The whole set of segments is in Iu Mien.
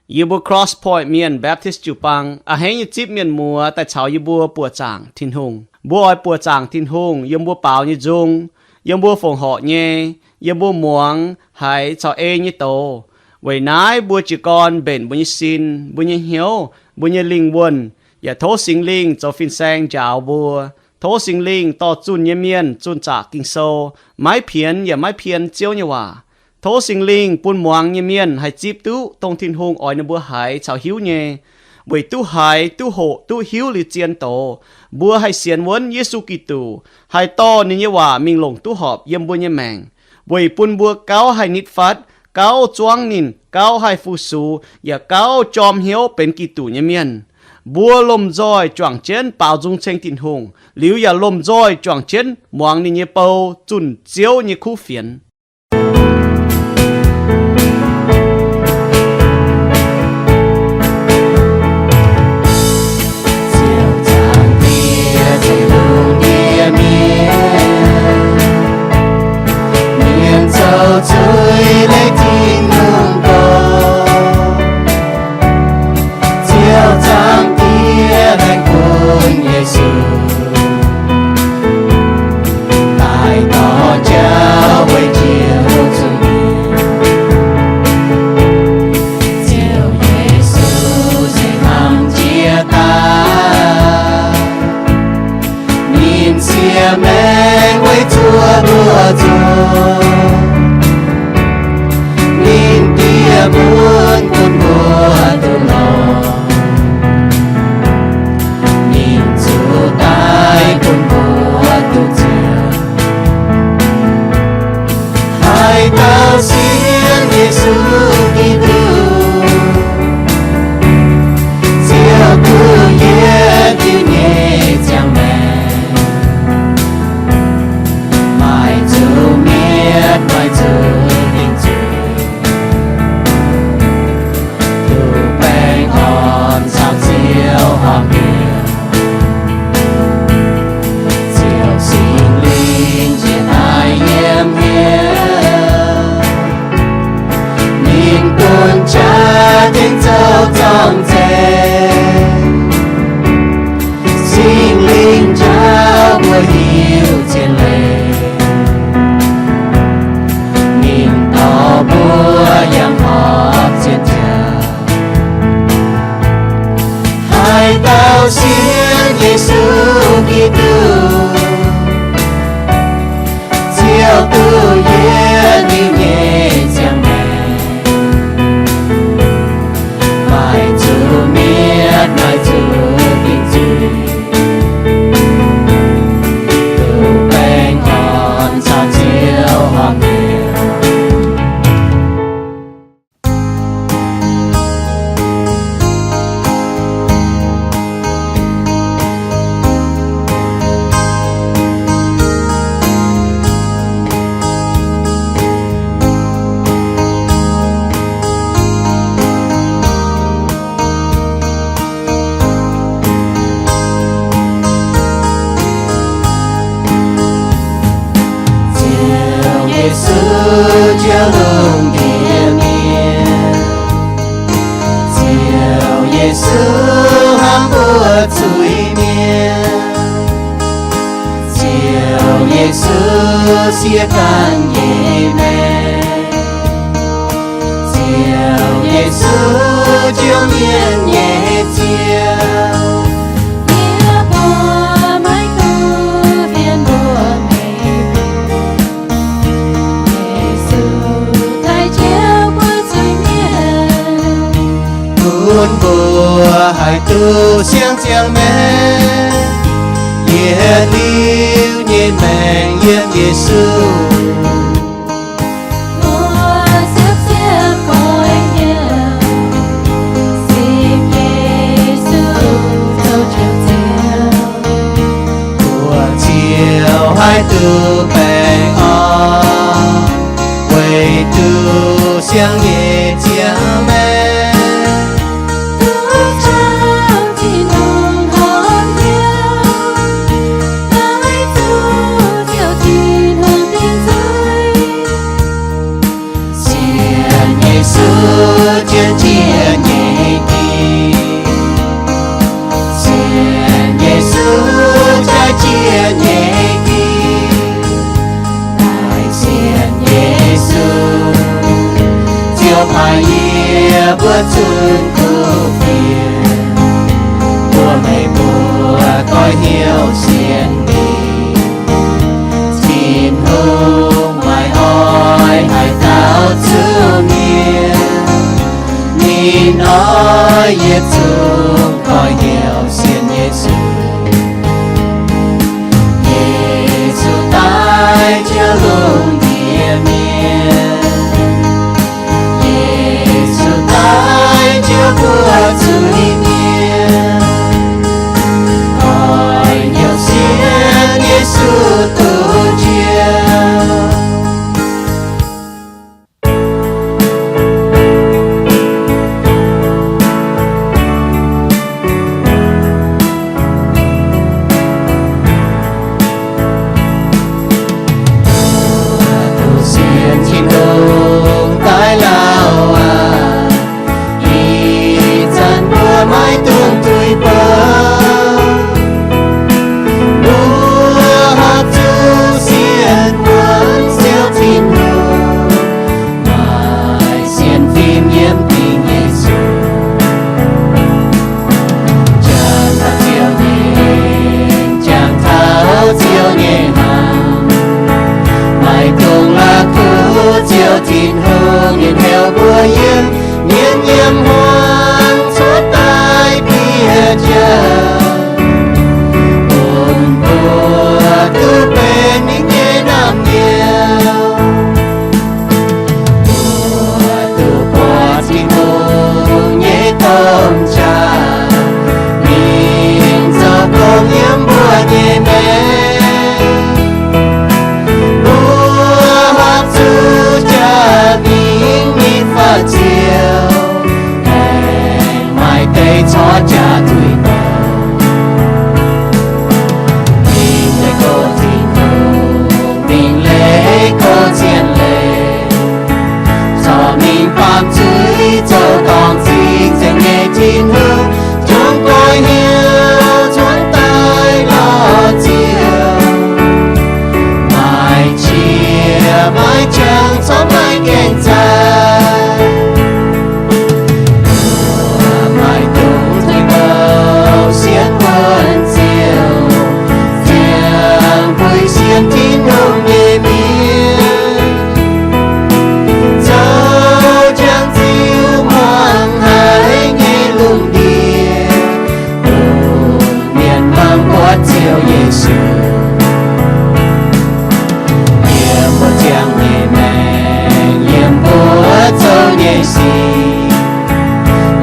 Yie mbuo Cross Point Mienh Baptist jiu-baang a'hneiv nyei zipv mienh muoz daaih caux yie mbuo buoqc zaangc Tin-Hungh. Mbuo oix buoqc zaangc Tin-Hungh yiem mbuo baaux nyei nzung, yiem mbuo fongc horc nyei, yiem mbuo muangx haiz caux ei nyei doz. Weic naaiv mbuo jiez gorn mbenc mbuo nyei sin, mbuo nyei hnyouv, mbuo nyei lingh wuonh, yaac tov Singx Lingh zoux fin-saeng njaaux mbuo. Tov Singx Lingh dorh zunh nyei mienh zunh zaqc Ging-Sou, maiv pienx yaac maiv pien Ziouv nyei waac. Tov Singx Lingh bun muangx nyei mienh haih zipv duqv dongh Tin-Hungh oix ninh mbuo haiz caux hiuv nyei, weic duqv haiz, duqv hoqc, duqv hiuv liuz zien doz, mbuo haih sienx wuonv Yesu Giduc, haih dorh ninh nyei waac mingh longc duqv horpc yiem mbuo nyei maengc, weic bun mbuo gauh haih nitv fatv, gauh zuangv ninh, gauh haih fu-sux, yaac gauh jorm hnyouv benx Giduc nyei mienh. Mbuo lomh nzoih juangc jienv baaux nzung ceng Tin-Hungh, liuz yaac lomh nzoih juangc jienv muangx ninh nyei bou zunh Ziouv nyei kuv fienx. Ziouv Zaangc Diex, Tin-Hungh nyei Mienh, mienh zoux zuiz leih Tin-Hungh dorh. Ziouv Zaangc Diex laengz bun Yesu daaih dorh jauv weic Ziouv zuiz. Ziouv Yesu se hnangv jiex daaih, ninh siev maengc weic zuoqc mbuo zoqc. Ninh Diex mun bun mbuo duqv longx, ninh zuqc daiv bun mbuo duqv nziex. Haaix dauh sienx Yesu Giduc, Ziouv duqv yietc diuh nyei ziangh maengc, maiv zuqc mietc, maiv zuqc dingc zuiz, duqv baengh orn caux Ziouv horpc hnyouv. Ziouv Singx Lingh njiec daaih yiem hnyouv, ninh bun jaax-zinh zoux zorng-zengx. Singx Lingh njaaux mbuo hiuv zien leiz, ninh dorh mbuo yangh horpc zien jauv. Haaix dauh sienx Yesu Giduc, Ziouv duqv yietc diuh nyei ziangh maengc, maiv zuqc mietc, maiv zuqc dingc zuiz, duqv baengh orn caux Ziouv horpc hnyouv. Ziouv Yesu njoux lungh ndiev mienh, Ziouv Yesu hnamv mbuo zuiz-mienh, Ziouv Yesu siev ganh nyei maengc, Ziouv Yesu jouh mienh nyei Ziouv. Yie mbuo maiv duqv fienx mbuo meih, Yesu daaih njoux mbuo zuiz-mienh, bun mbuo haih duqv siang ziangh maengc, yietc liuz nyei maengc yiem Yesu. Mbuo siepv-siepv goiv hnyouv, sienx Yesu zoux Ziouv Ziouv, mbuo ziouc haih duqv baengh orn, weic duqv siang nyei ziangh maengc, duqv caux Tin-Hungh horpc hnyouv, maiv zuqc ziouc Tin-Hungh dingc zuiz. zunh kuv fienx, mbuox meih mbuo goiv hnyouv sienx ninh. Tin-Hungh maaih oix haaix dauh zuqc mienh, ninh oix yietc zungv goiv hnyouv sienx Yesu. Yesu daaih ziouc lungh ndiev mienh. Yesu daaih ziouc mbuox zuiz-mienh, goiv hnyouv sienx Yesu duqv njoux. Mbuo sienx Tin-Hungh daaih lauh aac, ih zanc mbuo maiv dungx tuix bouh. Mbuo horpc zuqc sienx muonc Ziouv Tin-Hungh, maaih sienx fim yiem dingc Yesu. Jangx taux Ziouv nyei, jangx taux Ziouv nyei hnaangx, maiv dungx la'kuqv Ziouv Tin-Hungh nyei hnyouv mbuo yiem, mienh yiem hmuangx cuotv daaih bieqc jauv, bun mbuo duqv benx ninh nyei naamh nyouz. Mbuo duqv buatc Tin-Hungh nyei domh qaqv, mingh zoux gong yiem mbuo nyei maengc. Mbuo horpc zuqc jaax mingh nyei faah ziouc, aengx maaih deix corc jaax tuix bouh. Mingh deix gox Tin-Hungh, mingh leiz gox zien leiz, corc mingh baamh zuiz zoux dorngc zingh nzengc nyei Tin-Hungh, zungv goiv hnyouv cuotv daaih lorz Ziouv. Maaih qiex maaih jangx corc maaih gaengh zaah. Mbuo maiv dungx tuix bouh sienx wuonh Ziouv, ziangh buix sienx Tin-Hungh nyei mienh, zoux jangx ziux muangx haiz nyei lungh ndiev, bun mienh muangx buatc Ziouv Yesu. Yiem mbuo ziangh nyei maengc, yiem mbuo zoux nyei sic,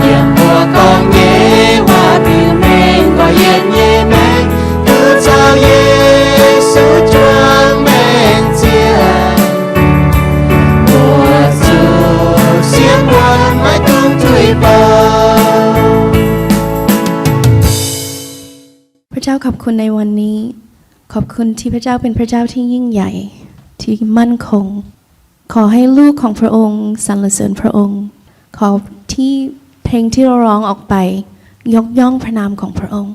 yiem mbuo gorngv nyei waac, biux mengh nqoi yietc nyei maengc, duqv caux Yesu juangc maengc ziangh, mbuo zuqc sienx wuonh maiv dungx tuix bouh. พระเจ้าขอบคุณในวันนี้ ขอบคุณที่พระเจ้าเป็นพระเจ้าที่ยิ่งใหญ่ ที่มั่นคง ขอให้ลูกของพระองค์สรรเสริญพระองค์ ขอที่เพลงที่เราร้องออกไปยกย่องพระนามของพระองค์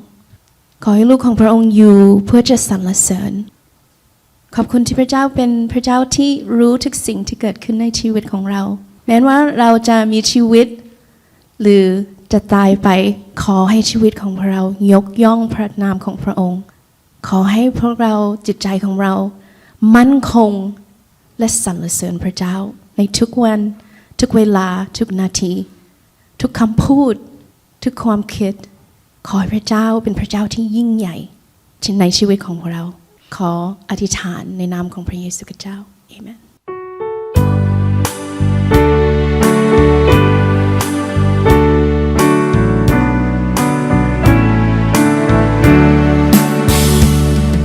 ขอให้ลูกของพระองค์อยู่เพื่อจะสรรเสริญ ขอบคุณที่พระเจ้าเป็นพระเจ้าที่รู้ทุกสิ่งที่เกิดขึ้นในชีวิตของเรา แม้ว่าเราจะมีชีวิต หรือจะตายไป ขอให้ชีวิตของเรายกย่องพระนามของพระองค์ ขอให้พวกเราจิตใจของเรามั่นคงและสรรเสริญพระเจ้าในทุกวัน ทุกเวลา ทุกนาที ทุกคำพูด ทุกความคิด ขอให้พระเจ้าเป็นพระเจ้าที่ยิ่งใหญ่ในชีวิตของพวกเรา ขออธิษฐานในนามของพระเยซูคริสต์เจ้า เอเมน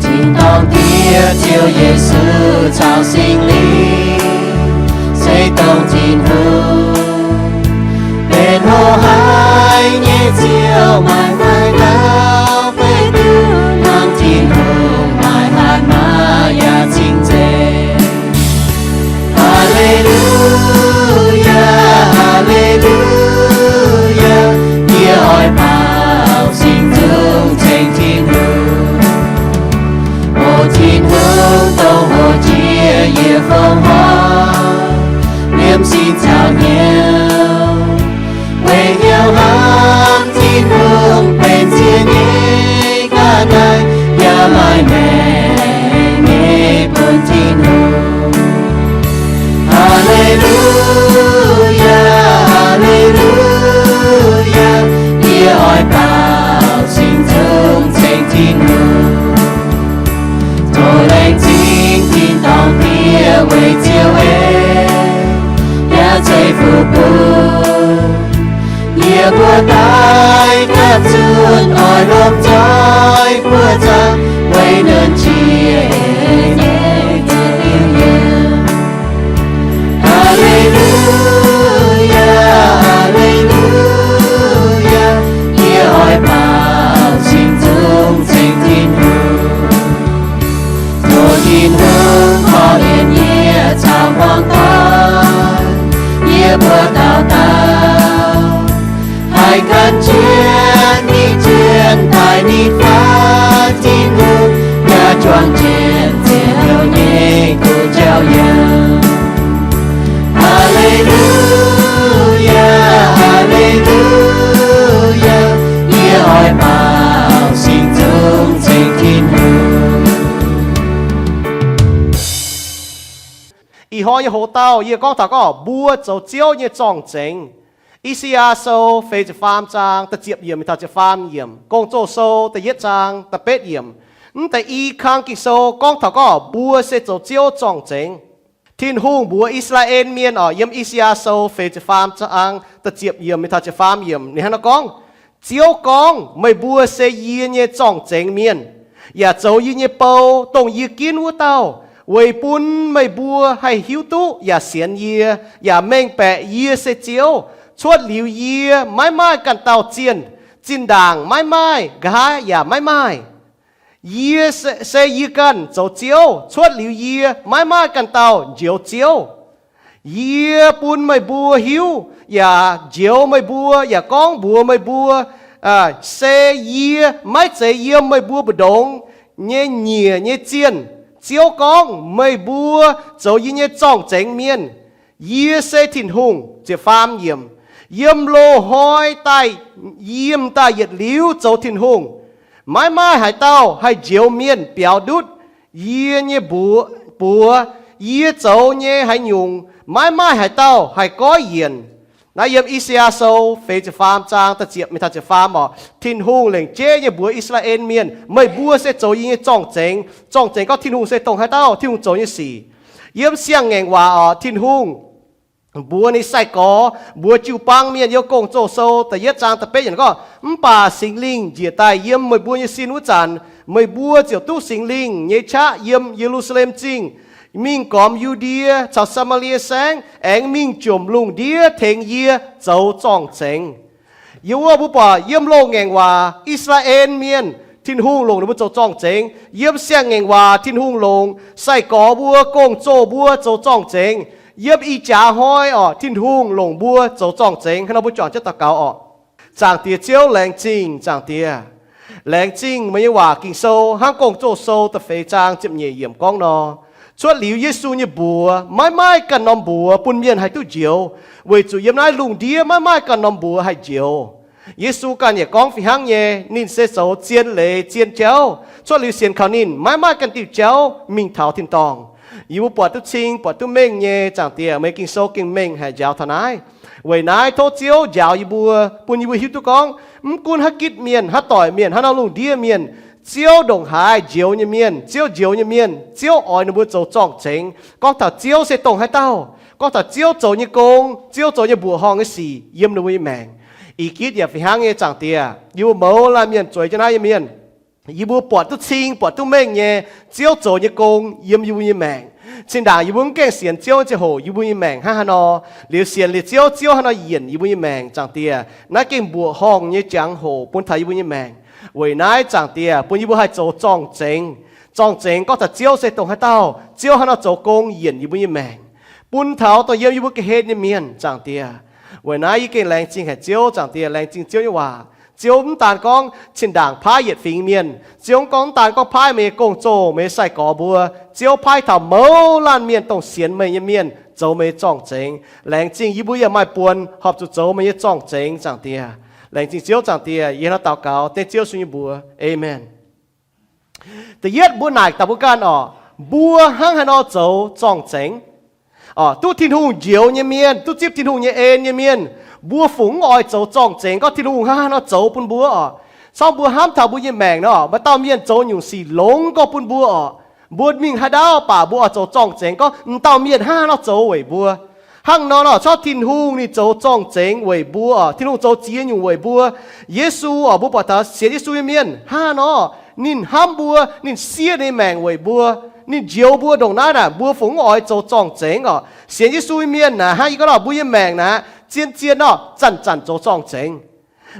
Tin-dorngh Diex, Ziouv Yesu caux Singx Lingh, se dongh Tin-Hungh benx hoqc haic nyei Ziouv, maaih haaix dauh fai duqv hnangv Tin-Hungh, maaih hatc maaz yaac cing-nzengc. Maengc nyei bun Tin-Hungh. Haa^le^lu^yaa, haa^le^lu^yaa, yie oix baaux singx zungv ceng Tin-Hungh. Tov laengz zingh tin-dorngh Diex weic Ziouv ei, yaac zeiv-fungx bun yie mbuo daaih gapv zunv oix lomh nzoih buoqv zaangc weic nunc qiex nyei ziex diuh yiem. Haa^le^lu^yaa, haa^le^lu^yaa, yie oix baaux singx zungv ceng Tin-Hungh. Tov Tin-Hungh korv-lienh yie caux hmuangv doic, yie mbuo dauh dauh haih gan jienv nitv jienv daaih nitv faatv Tin-Hungh, yaac juangc jienv ziouc nyei guv jauv yiem. Haa^le^lu^yaa, haa^le^lu^yaa, yie oix baaux singx zungv ceng Tin-Hungh. Ih hnoi nyei hoz dauh yie gorngv taux gorngv mbuo zoux Ziouv nyei zorng-zengx. I^saa^yaa Sou feix ziepc faam zaang da'ziepc yiemc mingh taux ziepc faam yiemc, Gong-Zoh Sou da'yietv zaang da'betv yiemc. Mv deix i kang Ging-Sou gorngv taux gorngv mbuo se zoux Ziouv zorng-zengx. Tin-Hungh mbuox I^saa^laa^en Mienh oc, yiem I^saa^yaa Sou feix ziepc faam zaang da'ziepc yiemc mingh taux ziepc faam yiemc, ninh hnangv naaiv gorngv, Ziouv gorngv, Meih mbuo se yie nyei zorng-zengx mienh, yaac zoux yie nyei bou, dongh yie ginv wuov dauh, weic bun meih mbuo haih hiuv duqv yaac sienx yie, yaac mengh baeqc yie se Ziouv. Cuotv liuz yie maiv maaih ganh dauh zienh, zinh ndaangc maiv maaih, nqa'haav yaac maiv maaih. Yie se, se yie ganh zoux Ziouv. Cuotv liuz yie maiv maaih ganh dauh njoux Ziouv. Yie bun meih mbuo hiuv yaac njoux meih mbuo, yaac gorngv mbuox meih mbuo, se yie, maiv zeiz yiem meih mbuo mbu'ndongx nyei nyiec nyei zienh. Ziouv gorngv, Meih mbuo zoux yie nyei zorng-zengx mienh. Yie se Tin-Hungh. Ziepc faam yiemc, Yiem loz-hnoi daaih, yiem daaih yietc liuz zoux Tin-Hungh, maiv maaih haaix dauh haih njoux mienh biaux ndutv yie nyei mbuox, buoz. Yie zoux nyei haaix nyungc, maiv maaih haaix dauh haih goiv yienc. Naaiv yiem I^saa^yaa Sou feix ziepc faam zaang da'ziepc mingh taux ziepc faam oc. Tin-Hungh lengc jeiv nyei mbuox I^saa^laa^en Mienh, Meih mbuo se zoux yie nyei zorng-zengx. Zorng-zengx gorngv Tin-Hungh se dongh haaix dauh, Tin-Hungh zoux nyei sic. Yiem siang-ngaengc waac oc, Tin-Hungh mbuox ninh sai-gorx, mbuox jiu-baang mienh, yiem Gong-Zoh Sou da'yietv zaang da'betv yiemc gorngv, Mv baac Singx Lingh njiec daaih yiem meih mbuo nyei sin wuov zanc, meih mbuo ziouc duqv Singx Lingh nyei qaqv yiem Ye^lu^saa^lem Zingh, mingh gormx Yu^ndie caux Saa^maa^lie Saengv, aengx mingh jomc lungh ndiev tengx yie zoux zorng-zengx. Yiem wuov mbuo buatc yiem loz-ngaengc waac I^saa^laa^en Mienh, Tin-Hungh longc ninh mbuo zoux zorng-zengx. Yiem siang-ngaengc waac Tin-Hungh longc sai-gorx mbuo, gong-zoh mbuo zoux zorng-zengx. Yiem ih jaax hnoi oc, Tin-Hungh longc mbuo zoux zorng-zengx. Hnangv nor mbuo juangc jienv daux gaux oc. Zaangc Diex Ziouv, laengz zingh Zaangc Diex. Laengz zingh meih nyei waac Ging-Sou hnangv Gong-Zoh Sou da'feix zaang ziepc nyeic yiemc gorngv nor, Cuotv liuz Yesu nyei mbuox maiv maaih ganh norm mbuox bun mienh haih duqv njoux, weic zuqc yiem naaiv lungh ndiev maiv maaih ganh norm mbuox haih njoux. Yesu ganh yaac gorngv fih hnangv nyei, ninh se zoux zien leiz zien jauv. Cuotv liuz sienx kaux ninh maiv maaih ganh diuh jauv mingh taux tin-dorngh. Yie mbuo buatc duqv cing buatc duqv mengh nyei, Zaangc Diex, meih Ging-Sou gengh mengh haic njaaux taux naaiv. Weic naaiv tov Ziouv njaaux yie mbuo, bun yie mbuo hiuv duqv gorngv, mv gunv haaix gitv mienh, haaix doic mienh, haaix norm lungh ndiev mienh, Ziouv ndongc haaix njoux nyei mienh, Ziouv njoux nyei mienh, Ziouv oix ninh mbuo zoux zorng-zengx. Gorngv taux Ziouv se dongh haaix dauh, gorngv taux Ziouv zoux nyei gong, Ziouv zoux nyei mbuoqc horngh nyei sic yiem ninh mbuo nyei maengc. Ih gitv yaac fih hnangv nyei, Zaangc Diex, yie mbuo mouz laanh mienh zueiz jienv naaiv nyei mienh, yie mbuo buatc duqv cing buatc duqv mengh nyei Ziouv zoux nyei gong yiem yie mbuo nyei maengc. Zinh ndaangc yie mbuo mv gaengh sienx Ziouv nyei ziangh hoc yie mbuo nyei maengc hnangv haaix nor, liuz sienx liuz Ziouv, Ziouv haaix nor yienc yie mbuo nyei maengc, Zaangc Diex. Naaiv gengh mbuoqc horngh nyei jangx-hoc bun taux yie mbuo nyei maengc. Weic naaiv, Zaangc Diex, bun yie mbuo haih zoux zorng-zengx. Zorng-zengx gorngv taux Ziouv se dongh haaix dauh, Ziouv haaix nor zoux gong yienc yie mbuo nyei maengc, bun taux dongh yiem yie mbuo ga'hlen nyei mienh, Zaangc Diex. Weic naaiv yie gengh laengz zingh haic Ziouv, Zaangc Diex, laengz zingh Ziouv nyei waac. Ziouv mv daan gorngv zinh ndaangc paaiv yietc fingx mienh. Ziouv mv gorngv, mv daan gorngv paaiv meih nyei gong-zoh, meih nyei sai-gorx mbuo. Ziouv paaiv taux mouz laanh mienh dongh sienx meih nyei mienh zoux meih nyei zorng-zengx. Laengz zingh yie mbuo yaac maaih buonc horpc zuqc zoux meih nyei zorng-zengx, Zaangc Diex. Laengz zingh Ziouv, Zaangc Diex. Yie hnangv daux gaux dengv Ziouv Yesu nyei mbuox. Aamen. Da'yietv mbuo naaic daaih mbuo ganh oc, mbuo hnangv haaix nor zoux zorng-zengx? Duqv Tin-Hungh njoux nyei mienh, duqv zipv Tin-Hungh nyei en nyei mienh, mbuo fungc mv oix zoux zorng-zengx gorngv Tin-Hungh hnangv haaix nor zoux bun mbuo oc. Corc mbuo hnamv taux mbuo nyei maengc nor, maaih dauh mienh zoux nyungc sic longx gorngv bun mbuo oc, mbuo mingh haaix ndau baac mbuo oix zoux zorng-zengx gorngv m'dauh mienh hnangv haaix nor zoux weic mbuo. Hnangv nor nor, corc Tin-Hungh ninh zoux zorng-zengx weic mbuo oc. Tin-Hungh zoux ziex nyungc weic mbuo. Yesu oc, mbuo buatc taux sienx Yesu nyei mienh hnangv haaix nor, ninh hnamv mbuo, ninh siev ninh maengc weic mbuo, ninh njoux mbuo ndongc naaiv naaic, mbuo fungc mv oix zoux zorng-zengx oc. Sienx Yesu nyei mienh naaic hnangv yie gorngv nor, mbuo nyei maengc naaic zien-zien nor zanc-zanc zoux zorng-zengx.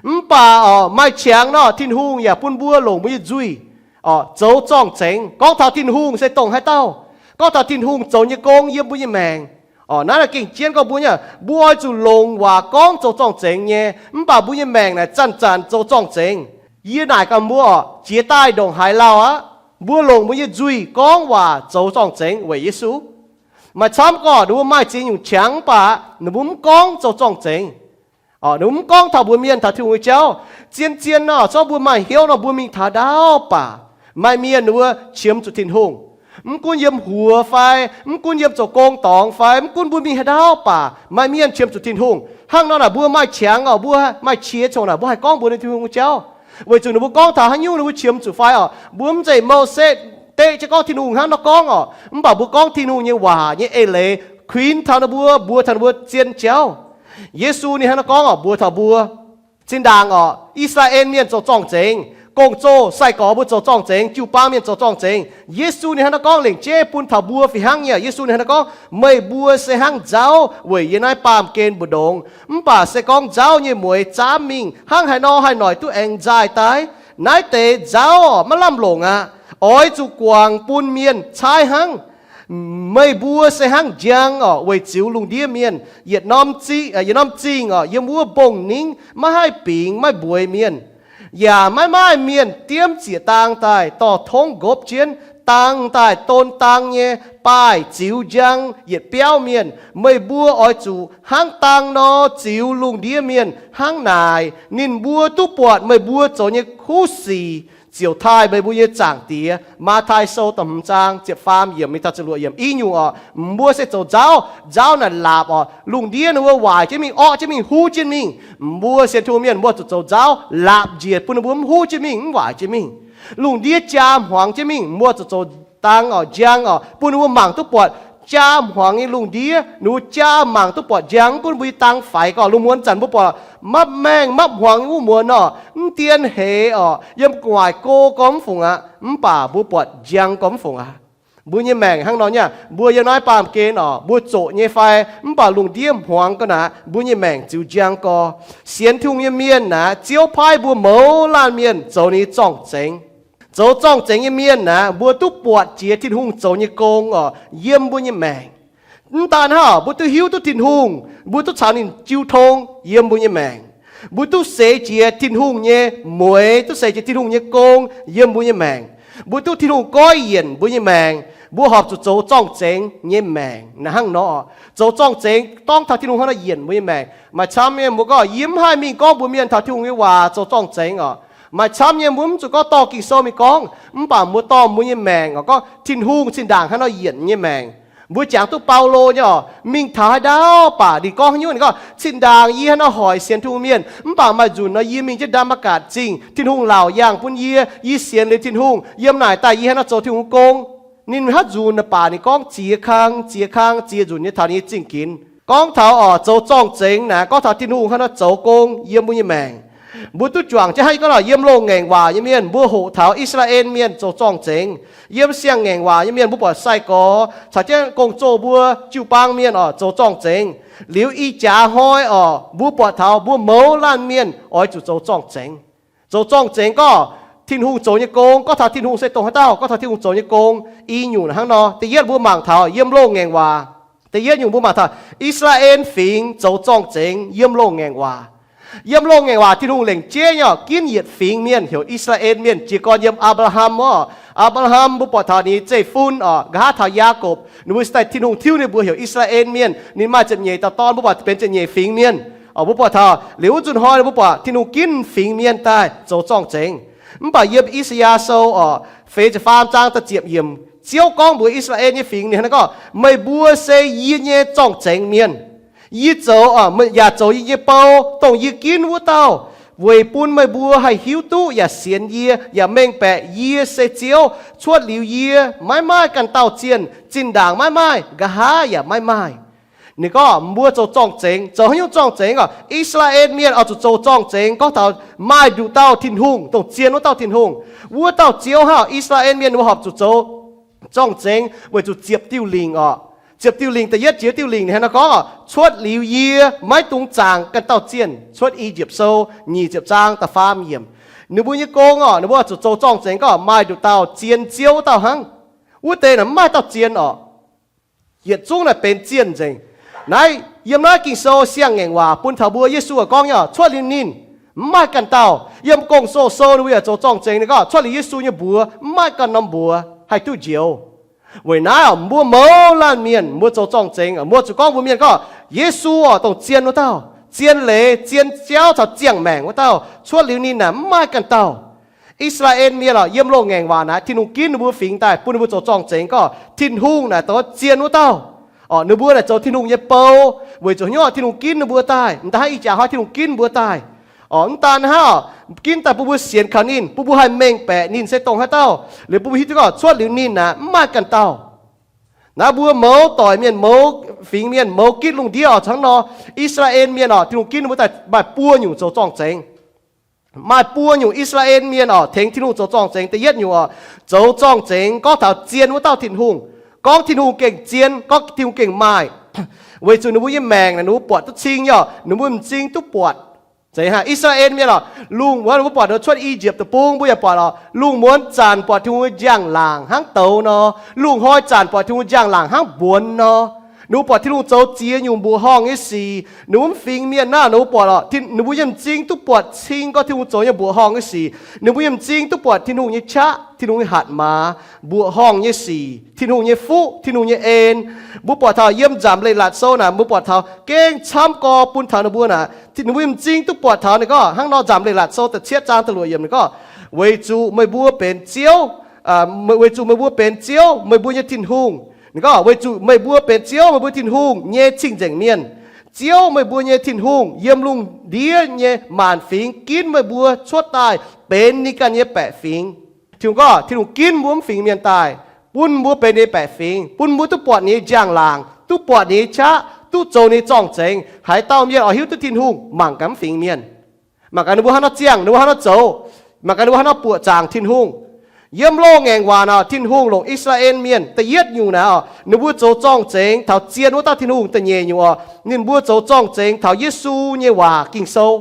Mv baac oc, maaih qangx nor, Tin-Hungh yaac bun mbuo longc mbuo nyei nzuih oc zoux zorng-zengx. Gorngv taux Tin-Hungh se dongh haaix dauh, gorngv taux Tin-Hungh zoux nyei gong yiem mbuo nyei maengc oc, naaiv naaic gengh jienv gorngv mbuo nyei, mbuo oix zuqc longc waac gorngv zoux zorng-zengx nyei. Mv baac mbuo nyei maengc naaic zanc-zanc zoux zorng-zengx. Yie naaic gaax mbuo oc, jiex daaih ndongc haaix lauh aqv, mbuo longc mbuo nyei nzuih gorngv waac zoux zorng-zengx weic Yesu. Maaih camv gorngv ninh mbuo maaih ziex nyungc qangx mv baac ninh mbuo mv gorngv zoux zorng-zengx. Ninh mbuo mv gorngv taux mbuox mienh taux Tin-Hungh nyei jauv. Zien-zien nor, corc mbuo maaih hnyouv nor, mbuo mingh taux ndaauv baac maaih mienh ninh mbuo qiemx zuqc Tin-Hungh. Mv gunv yiem huox fai mv gunv yiem zoux gong dorngx fai mv gunv mbuo mingh haaix ndaauv baac maaih mienh qiemx zuqc Tin-Hungh. Hnangv nor naaic mbuo maaih qangx oc, mbuo maaih qiex congx naaic mbuo haih gorngv mbuox ninh Tin-Hungh nyei jauv, weic zuqc ninh mbuo gorngv taux haaix nyungc ninh mbuo qiemx zuqc fai oc, mbuo mv zeiz Mousetv deqv jienv gorngv Tin-Hungh hnangv nor gorngv oc, mv baac mbuo gorngv Tin-Hungh nyei waac nyei eix leiz kuinx taux ninh mbuo, mbuox taux ninh mbuo zien jauv. Yesu ninh hnangv nor gorngv oc, mbuox taux mbuo, zinh ndaangc oc, I^saa^laa^en Mienh zoux zorng-zengx, gong-zoh sai-gorx mbuo zoux zorng-zengx, jiu-baang mienh zoux zorng-zengx. Yesu ninh hnangv nor gorngv lengc jeiv bun taux mbuo fih hnangv nyei. Yesu ninh hnangv nor gorngv, meih mbuo se hnangv nzauv weic yiem naaiv baamh gen mbu'ndongx, mv baac se gorngv nzauv nyei mueix zaamv mingh, hnangv haaix nor haih noic duqv aengx nzaaih daaih? Naaiv deix nzauv oc maiv lamh longc aqv. Oix zuqc guangc bun mienh caaiv hnangv. Meih mbuo se hnangv njang oc weic ziux lungh ndiev mienh. Yietc norm zingh, yietc norm zingh oc yiem wuov mbong-ningv maiv haih bingx maiv mbueiz mienh, yaac maiv maaih mienh diemv ziec dang daaih dorh tongv nqopv jienv. Dang daaih don dang nyei baaih ziux njang yietc biauv mienh. Meih mbuo oix zuqc hnangv dang nor ziux lungh ndiev mienh. Hnangv naaic ninh mbuo duqv buatc meih mbuo zoux nyei kuv sic ziouc taaih meih mbuo nyei Zaangc Diex. Matv^tai Sou da'hmz zaang ziepc faam yiemc mingh taux ziepc luoqc yiemc. I nyungc oc, mbuo se zoux nzauv. Nzauv naaic laapc oc, lungh ndiev ninh mbuo waaic jienv mingh, orqv jienv mingh, huv jienv mingh. Mbuo sienx Tin-Hungh mienh mbuo zuqc zoux nzauv laapc njiec bun ninh mbuo mv huv jienv mingh, mv waaic jienv mingh. Lungh ndiev jaa hmuangx jienv mingh, mbuo zuqc zoux dang oc, njang oc, bun ninh mbuo mangc duqv buatc jaa hmuangx nyei lungh ndiev. Ninh mbuo jaa mangc duqv buatc njang, mv gunv mbuo nyei dang faix gorqv, lungh muonz zanc mbuo buatc mapv maengh mapv hmuangx nyei wuov muonz oc, mv dien heix oc, yiem gu'nguaaic go gorngv mv fungc aqv. Mv baac mbuo buatc njang gorngv mv fungc aqv. Mbuo nyei maengc hnangv nor nyei aqv. Mbuo yiem naaiv baamh gen oc, mbuo zoqc nyei fai, mv baac lungh ndiev hmuangx ga'naaiv mbuo nyei maengc ziux njang gorx. Sienx Tin-Hungh nyei mienh naaic, Ziouv paaiv mbuo mouz laanh mienh zoux ninh nyei zorng-zengx. Zoux zorng-zengx nyei mienh naaic, mbuo duqv buatc jiex Tin-Hungh zoux nyei gong oc yiem mbuo nyei maengc. Mv daan hnangv, mbuo duqv hiuv duqv Tin-Hungh, mbuo duqv caux ninh jiu tong yiem mbuo nyei maengc. Mbuo duqv seix jiex Tin-Hungh nyei mueix, duqv seix jiex Tin-Hungh nyei gong yiem mbuo nyei maengc. Mbuo duqv Tin-Hungh goiv yienc mbuo nyei maengc. Mbuo horpc zuqc zoux zorng-zengx nyei maengc naaic hnangv nor. Zoux zorng-zengx dorngv taux Tin-Hungh hnangv nor yienc mbuo nyei maengc. Maaih camv nyei mbuo gorngv, yie mv haih mingh gorngv mbuox mienh taux Tin-Hungh nyei waac zoux zorng-zengx oc. Maaih camv nyei mbuo mv zuqc gorngv dorh Ging-Sou mingh gorngv, mv baac mbuo dorh mbuo nyei maengc oc, gorngv Tin-Hungh zinh ndaangc hnangv nor yienc nyei maengc. Mbuo jangx duqv Baulo nyei oc, mingh taux haaix ndau baac ninh gorngv haaix nyungc, ninh gorngv, zinh ndaangc yie hnangv nor hoic sienx Tin-Hungh mienh, mv baac maaih nzunc nor yie mingh jienv Ndaa^matv^gatc Zingh, Tin-Hungh laauc yangh bun yie, yie sienx liuz Tin-Hungh, yiem naaic daaih yie hnangv nor zoux Tin-Hungh gong. Ninh haaix nzunc naaic baac ninh gorngv ziex kang, ziex kang, ziex nzunc nyei taux ninh nyei zingh ginx. Gorngv taux oc, zoux zorng-zengx naaic, gorngv taux Tin-Hungh hnangv nor zoux gong yiem mbuo nyei maengc. Mbuo duqv juangc jienv hnangv yie gorngv nor, yiem loz-ngaengc waac nyei mienh mbuo hoqc taux I^saa^laa^en Mienh zoux zorng-zengx. Yiem siang-ngaengc waac nyei mienh mbuo buatc sai-gorx caux jienv gong-zoh mbuo, jiu-baang mienh oc, zoux zorng-zengx. Liuz ih jaax hnoi oc, mbuo buatc taux mbuo mouz laanh mienh oix zuqc zoux zorng-zengx. Zoux zorng-zengx gorngv Tin-Hungh zoux nyei gong, gorngv taux Tin-Hungh se dongh haaix dauh, gorngv taux Tin-Hungh zoux nyei gong. I nyungc hnangv nor. Da'yietv mbuo mangc taux yiem loz-ngaengc waac. Da'yietv nyungc mbuo mangc taux I^saa^laa^en Fingx zoux zorng-zengx yiem loz-ngaengc waac. Yiem loz-ngaengc waac Tin-Hungh lengc jeiv nyei oc, ginv yietc fingx mienh heuc I^saa^laa^en Mienh. Jiez gorn yiem Apc^laa^ham oc, Apc^laa^ham mbuo buatc taux ninh nyei zeiv-fun oc, nqa'haav taux Yaakopv, ninh mbuo se daaih Tin-Hungh tiuv ninh mbuo heuc I^saa^laa^en Mienh. Ninh maaih ziepc nyeic dauh dorn, mbuo buatc benx ziepc nyeic fingx mienh oc. Mbuo buatc taux liuz wuov nzunc hnoi mbuo buatc Tin-Hungh ginv fingx mienh daaih zoux zorng-zengx. Mv baac yiem I^saa^yaa Sou orqc, feix ziepc faam zaang da'ziepc yiemc, Ziouv gorngv mbuox I^saa^laa^en nyei fingx ninh hnangv naaiv gorngv, Meih mbuo se yie nyei zorng-zengx mienh. Yie zoux, yaac zoux yie nyei bou, dongh yie ginv wuov dauh, weic bun meih mbuo haih hiuv duqv yaac sienx yie, yaac mengh baeqc yie se Ziouv. Cuotv liuz yie, maiv maaih ganh dauh zienh, zinh ndaangc maiv maaih, nqa'haav yaac maiv maaih. Ninh gorngv mbuo zoux zorng-zengx, zoux haaix nyungc zorng-zengx orqc? I^saa^laa^en mienh oix zuqc zoux zorng-zengx gorngv taux maaih nduqc dauh Tin-Hungh, dongh zien wuov dauh Tin-Hungh. Wuov dauh Ziouv hnangv, I^saa^laa^en mienh mbuo horpc zuqc zoux zorng-zengx weic zuqc ziepc diuh lingc orqc. Ziepc diuh lingc, da'yietv jiex diuh lingc ninh hnangv naaiv gorngv orqc, Cuotv liuz yie, maiv dungx zaangc ganh dauh zienh. Cuotv I^yipv Sou nyic ziepc zaang da'faam yiemc. Ninh mbuo nyei gong orqc, ninh mbuo zuqc zoux zorng-zengx gorngv maaih nduqc dauh zien Ziouv wuov dauh hnangv. Wuov deix naaic mv maaih dauh zien orqc. Yietc zungv naaic benx zienh nzengc. Naaiv yiem naaiv Ging-Sou siang-ngaengc waac bun taux mbuo, Yesu gorngv nyei orqc, Cuotv liuz ninh, mv maaih ganh dauh. Yiem Gong-Zoh Sou ninh mbuo yaac zoux zorng-zengx, ninh gorngv cuotv liuz Yesu nyei mbuox mv maaih ganh norm mbuox haih duqv njoux. Weic naaiv orqc, mbuo mouz laanh mienh mbuo zoux zorng-zengx, mbuo zuqc gorngv mbuo mienh gorngv, Yesu orqc, dongh zien wuov dauh, zien leiz, zien jauv caux ziangh maengc wuov dauh. Cuotv liuz ninh naaic mv maaih ganh dauh. I^saa^laa^en mienh orqc, yiem loz-ngaengc waac naaic Tin-Hungh ginv ninh mbuo fingx daaih bun ninh mbuo zoux zorng-zengx gorngv Tin-Hungh naaic dongh zien wuov dauh. Orqc, ninh mbuo naaic zoux Tin-Hungh nyei bou, weic zuqc haaix nyungc? Tin-Hungh ginv ninh mbuo daaih. Mv daaih hnangv ih jaax hnoi Tin-Hungh ginv mbuo daaih. Orqc, mv daan hnangv, ginv daaih bun mbuo sienx kaux ninh, bun mbuo haih mengh baeqc ninh se dongh haaix dauh, liuz bun mbuo hiuv duqv gorngv cuotv liuz ninh naaic mv maaih ganh dauh. Naaiv mbuo mouz doic mienh, mouz fingx mienh, mouz gitv lungh ndiev orqc, hnangv nor, I^saa^laa^en mienh orqc, Tin-Hungh ginv ninh mbuo daaih maaih buo nyungc zoux zorng-zengx. Maaih buo nyungc I^saa^laa^en mienh orqc, tengx Tin-Hungh zoux zorng-zengx. Da'yietv nyungc orqc, zoux zorng-zengx gorngv taux zien wuov dauh Tin-Hungh. Gorngv Tin-Hungh gengh zien, gorngv Tin-Hungh gengh maaih, weic zuqc ninh mbuo nyei maengc naaic ninh mbuo buatc duqv cing nyei orqc, ninh mbuo m'zing duqv buatc. Zeiz hnangv I^saa^laa^en mienh orqc, lungh wuov ninh mbuo buatc ninh mbuo cuotv I^yipv deic-bung, mbuo yaac buatc orqc, lungh muonz zanc buatc Tin-Hungh nyei njang-laangc hnangv douz nor, lungh hnoi zanc buatc Tin-Hungh njang-laangc hnangv mbuonx nor. Ninh mbuo buatc Tin-Hungh zoux ziex nyungc mbuoqc horngh nyei sic. Ninh mbuo mv fingx mienh naaiv, ninh mbuo buatc orqc, ninh mbuo nyei m'zing duqv buatc cing gorngv Tin-Hungh zoux nyei mbuoqc horngh nyei sic. Ninh mbuo nyei m'zing duqv buatc Tin-Hungh nyei qaqv, Tin-Hungh nyei hatc maaz, mbuoqc horngh nyei sic, Tin-Hungh nyei fuqv, Tin-Hungh nyei en. Mbuo buatc taux yiem Nzamc Leiz-Latc Sou naaic, mbuo buatc taux gengh camv gorx bun taux ninh mbuo naaic, ninh mbuo nyei m'zing duqv buatc taux ninh gorngv hnangv nor. Nzamc Leiz-Latc Sou da'cietv zaang da'luoqc yiemc ninh gorngv, weic zuqc meih mbuo benx Ziouv, weic zuqc meih mbuo benx Ziouv, meih mbuo nyei Tin-Hungh. Ninh gorngv, weic zuqc meih mbuo benx Ziouv, meih mbuo Tin-Hungh nyei cing-nzengc mienh. Ziouv, meih mbuo nyei Tin-Hungh, yiem lungh ndiev nyei maanc fingx ginv meih mbuo cuotv daaih benx ninh ganh nyei baeqc fingx. Tin-Hungh gorngv, Tin-Hungh ginv mbuo mv fingx mienh daaih, bun mbuo benx ninh baeqc fingx, bun mbuo duqv buatc ninh nyei njang-laangc, duqv buatc ninh nyei qaqv, duqv zoux ninh nyei zorng-zengx. Haaix dauh mienh oix hiuv duqv Tin-Hungh, mangc gaax mv fingx mienh. Mangc gaax ninh mbuo hnangv nor ziangh, ninh mbuo hnangv nor zoux. Mangc gaax ninh mbuo hnangv nor buoqc zaangc Tin-Hungh. Yiem loz-ngaengc waac naaic, Tin-Hungh longc I^saa^laa^en mienh da'yietv nyungc naaic orqc, ninh mbuo zoux zorng-zengx taux zien wuov dauh Tin-Hungh. Da'nyeic nyungc orqc, ninh mbuo zoux zorng-zengx taux Yesu nyei waac, Ging-Sou.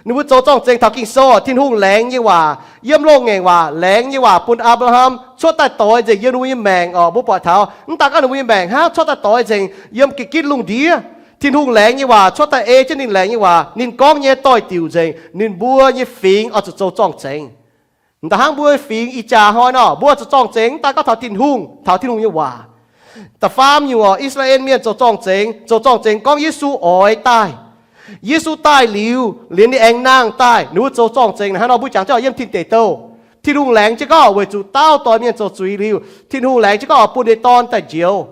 Ninh mbuo zoux zorng-zengx taux Ging-Sou orqc, Tin-Hungh laengz nyei waac. Yiem loz-ngaengc waac, laengz nyei waac bun Apc^laa^ham cuotv daaih doix nzengc yiem ninh mbuo nyei maengc orqc. Mbuo buatc taux mv daan gorngv ninh mbuo nyei maengc hnangv cuotv daaih doix nzengc yiem ga'gitv lungh ndiev, Tin-Hungh laengz nyei waac cuotv daaih ei jienv ninh laengz nyei waac, ninh gorngv nyei doix-diuc nzengc. Ninh mbuo nyei fingx oix zuqc zoux zorng-zengx. Mv daan hnangv mbuo fingx ih jaax hnoi nor, mbuo zuqc zorng-zengx mv daan gorngv taux Tin-Hungh, taux Tin-Hungh nyei waac. Da'faam nyungc orqc, I^saa^laa^en mienh zoux zorng-zengx, zoux zorng-zengx gorngv Yesu oix daaih. Yesu daaih liuz, liuz ninh aengx nangh daaih, ninh mbuo zoux zorng-zengx hnangv nor. Mbuo jangx jienv yiem Tin Deic Douh, Tin-Hungh laengz jienv gorngv weic zuqc dauh doix mienh zoux zuiz liuz, Tin-Hungh laengz jienv gorngv bun ninh Dorn daaih njoux.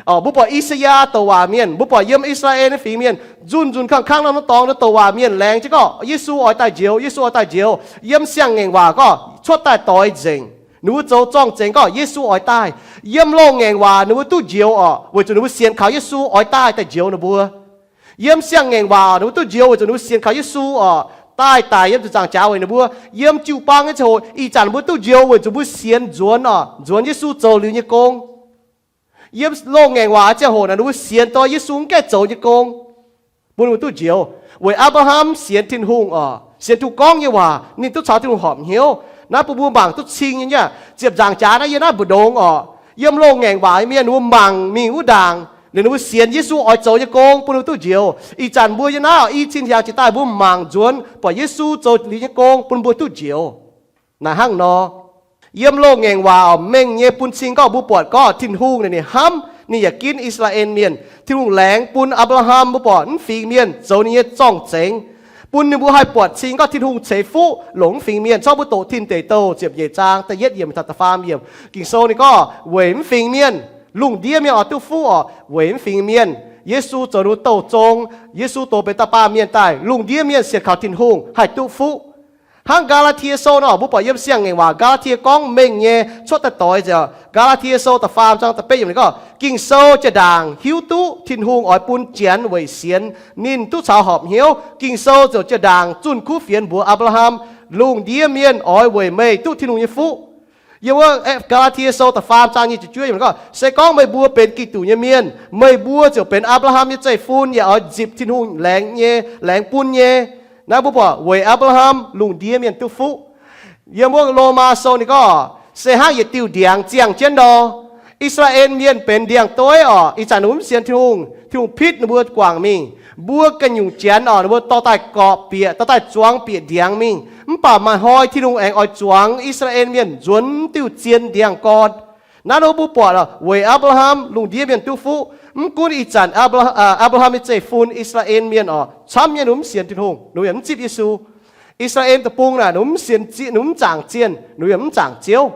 Mbuo buatc I^saa^yaa douc waac mienh, mbuo buatc yiem I^saa^laa^en nyei fingx mienh nzunc nzunc kangv kangv nor, dorngx douc waac mienh laengz jienv gorngv Yesu oix daaih njoux, Yesu oix daaih njoux. Yiem siang-ngaengc waac gorngv cuotv daaih doix nzengc. Ninh mbuo zoux zorng-zengx gorngv Yesu oix daaih. Yiem loz-ngaengc waac ninh mbuo duqv njoux orqc, weic zuqc ninh mbuo sienx kaux Yesu oix daaih daaih njoux ninh mbuo. Yiem siang-ngaengc waac orqc, ninh mbuo duqv njoux weic zuqc ninh mbuo sienx kaux Yesu orqc, daaih daic yiem ziepc nzaangc jaax weic ninh mbuo. Yiem jiu-baang nyei ziangh hoc ih zanc ninh mbuo duqv njoux weic zuqc mbuo sienx nzuonx orqc, nzuonx Yesu zoux liuz nyei gong. Yiem loz-ngaengc waac ziangh hoc naaic ninh mbuo sienx dongh Yesu mv gaengh zoux nyei gong, bun ninh mbuo duqv njoux. Weic Apc^laa^ham sienx Tin-Hungh orqc, sienx Tin-Hungh gorngv nyei waac, ninh duqv caux Tin-Hungh horpc hnyouv. Naaiv bun mbuo mangc duqv cing nyei aqv. Ziepc nzaangc jaax naaiv yiem naaiv mbu'ndongx orqc, yiem loz-ngaengc waac nyei mienh ninh mbuo mangc mingh wuov ndaangc, liuz ninh mbuo sienx Yesu oix zoux nyei gong bun ninh mbuo duqv njoux. Ih zanc mbuo yiem naaiv orqc, i cin hiaangx jiex daaih mbuo mangc nzuonx buatc Yesu zoux liuz nyei gong bun mbuo duqv njoux. Naaic hnangv nor, yiem loz-ngaengc waac orqc, mengh nyei bun cing gorngv mbuo buatc gorngv Tin-Hungh naaic ninh hnamv, ninh yaac ginv I^saa^laa^en mienh. Tin-Hungh laengz bun Apc^laa^ham, mbuo buatc mv fingx mienh zoux ninh nyei zorng-zengx. bun ninh mbuo haih buatc cing gorngv Tin-Hungh ceix fuqv longc mv fingx mienh. Corc mbuo doqc Tin Deic Douh ziepc nyeic zaang da'yietv yiemc taux da'faam yiemc, Ging-Sou ninh gorngv weic mv fingx mienh lungh ndiev mienh oix duqv fuqv orqc. Weic mv fingx mienh, Yesu zoux ninh mbuo douh zong. Yesu dox benx dauh baamh mienh daaih, lungh ndiev mienh sienx kaux Tin-Hungh haih duqv fuqv. Hnangv Gaa^laa^tie Sou nor, mbuo buatc yiem Siang-Ngaengc Waac Gaa^laa^tie gorngv mengh nyei cuotv daaih doix nzengc. Gaa^laa^tie Sou da'faam zaang da'betv yiemc ninh gorngv, Ging-Sou jaa-ndaangc hiuv duqv Tin-Hungh oix bun Janx weic sienx ninh duqv caux horpc hnyouv. Ging-Sou ziouc jaa-ndaangc zunh kuv fienx mbuox Apc^laa^ham, Lungh ndiev mienh oix weic meih duqv Tin-Hungh nyei fuqv. Yiem wuov Gaa^laa^tie Sou da'faam zaang nyic ziepc juov yiemc gorngv, Se gorngv meih mbuo benx Giduc nyei mienh, meih mbuo ziouc benx Apc^laa^ham nyei zeiv-fun, yaac oix nzipc Tin-Hungh laengz nyei, laengz bun nyei. Naaiv mbuo buatc weic Apc^laa^ham lungh ndiev mienh duqv fuqv. Yiem wuov Lomaa Sou ninh gorngv, se hnangv yietc diuh ndiangx ziangh jienv nor. I^saa^laa^en Mienh benx ndiangx-dueiv orqc. Ih zanc ninh mbuo mv sienx Tin-Hungh, Tin-Hungh pitv ninh mbuo guangc mingh. Mbuo ganh nyungc Janx orqc, ninh mbuo dorh daaih gorpc bieqc, dorh daaih zuangx bieqc ndiangx mingh. Mv baac maaih hnoi Tin-Hungh aengx oix zuangx I^saa^laa^en Mienh nzuonx diuh zien ndiangx-gorn. Naaiv nor mbuo buatc weic Apc^laa^ham lungh ndiev mienh duqv fuqv. Mv gunv ih zanc Apc^laa, Apc^laa^ham nyei zeiv-fun, I^saa^laa^en Mienh orqc, camv nyei ninh mv sienx Tin-Hungh, ninh yaac mv zipv Yesu. I^saa^laa^en Deic-Bung naaic ninh mv sienx, ninh mv zaangc zienh, ninh yaac mv zaangc Ziouv.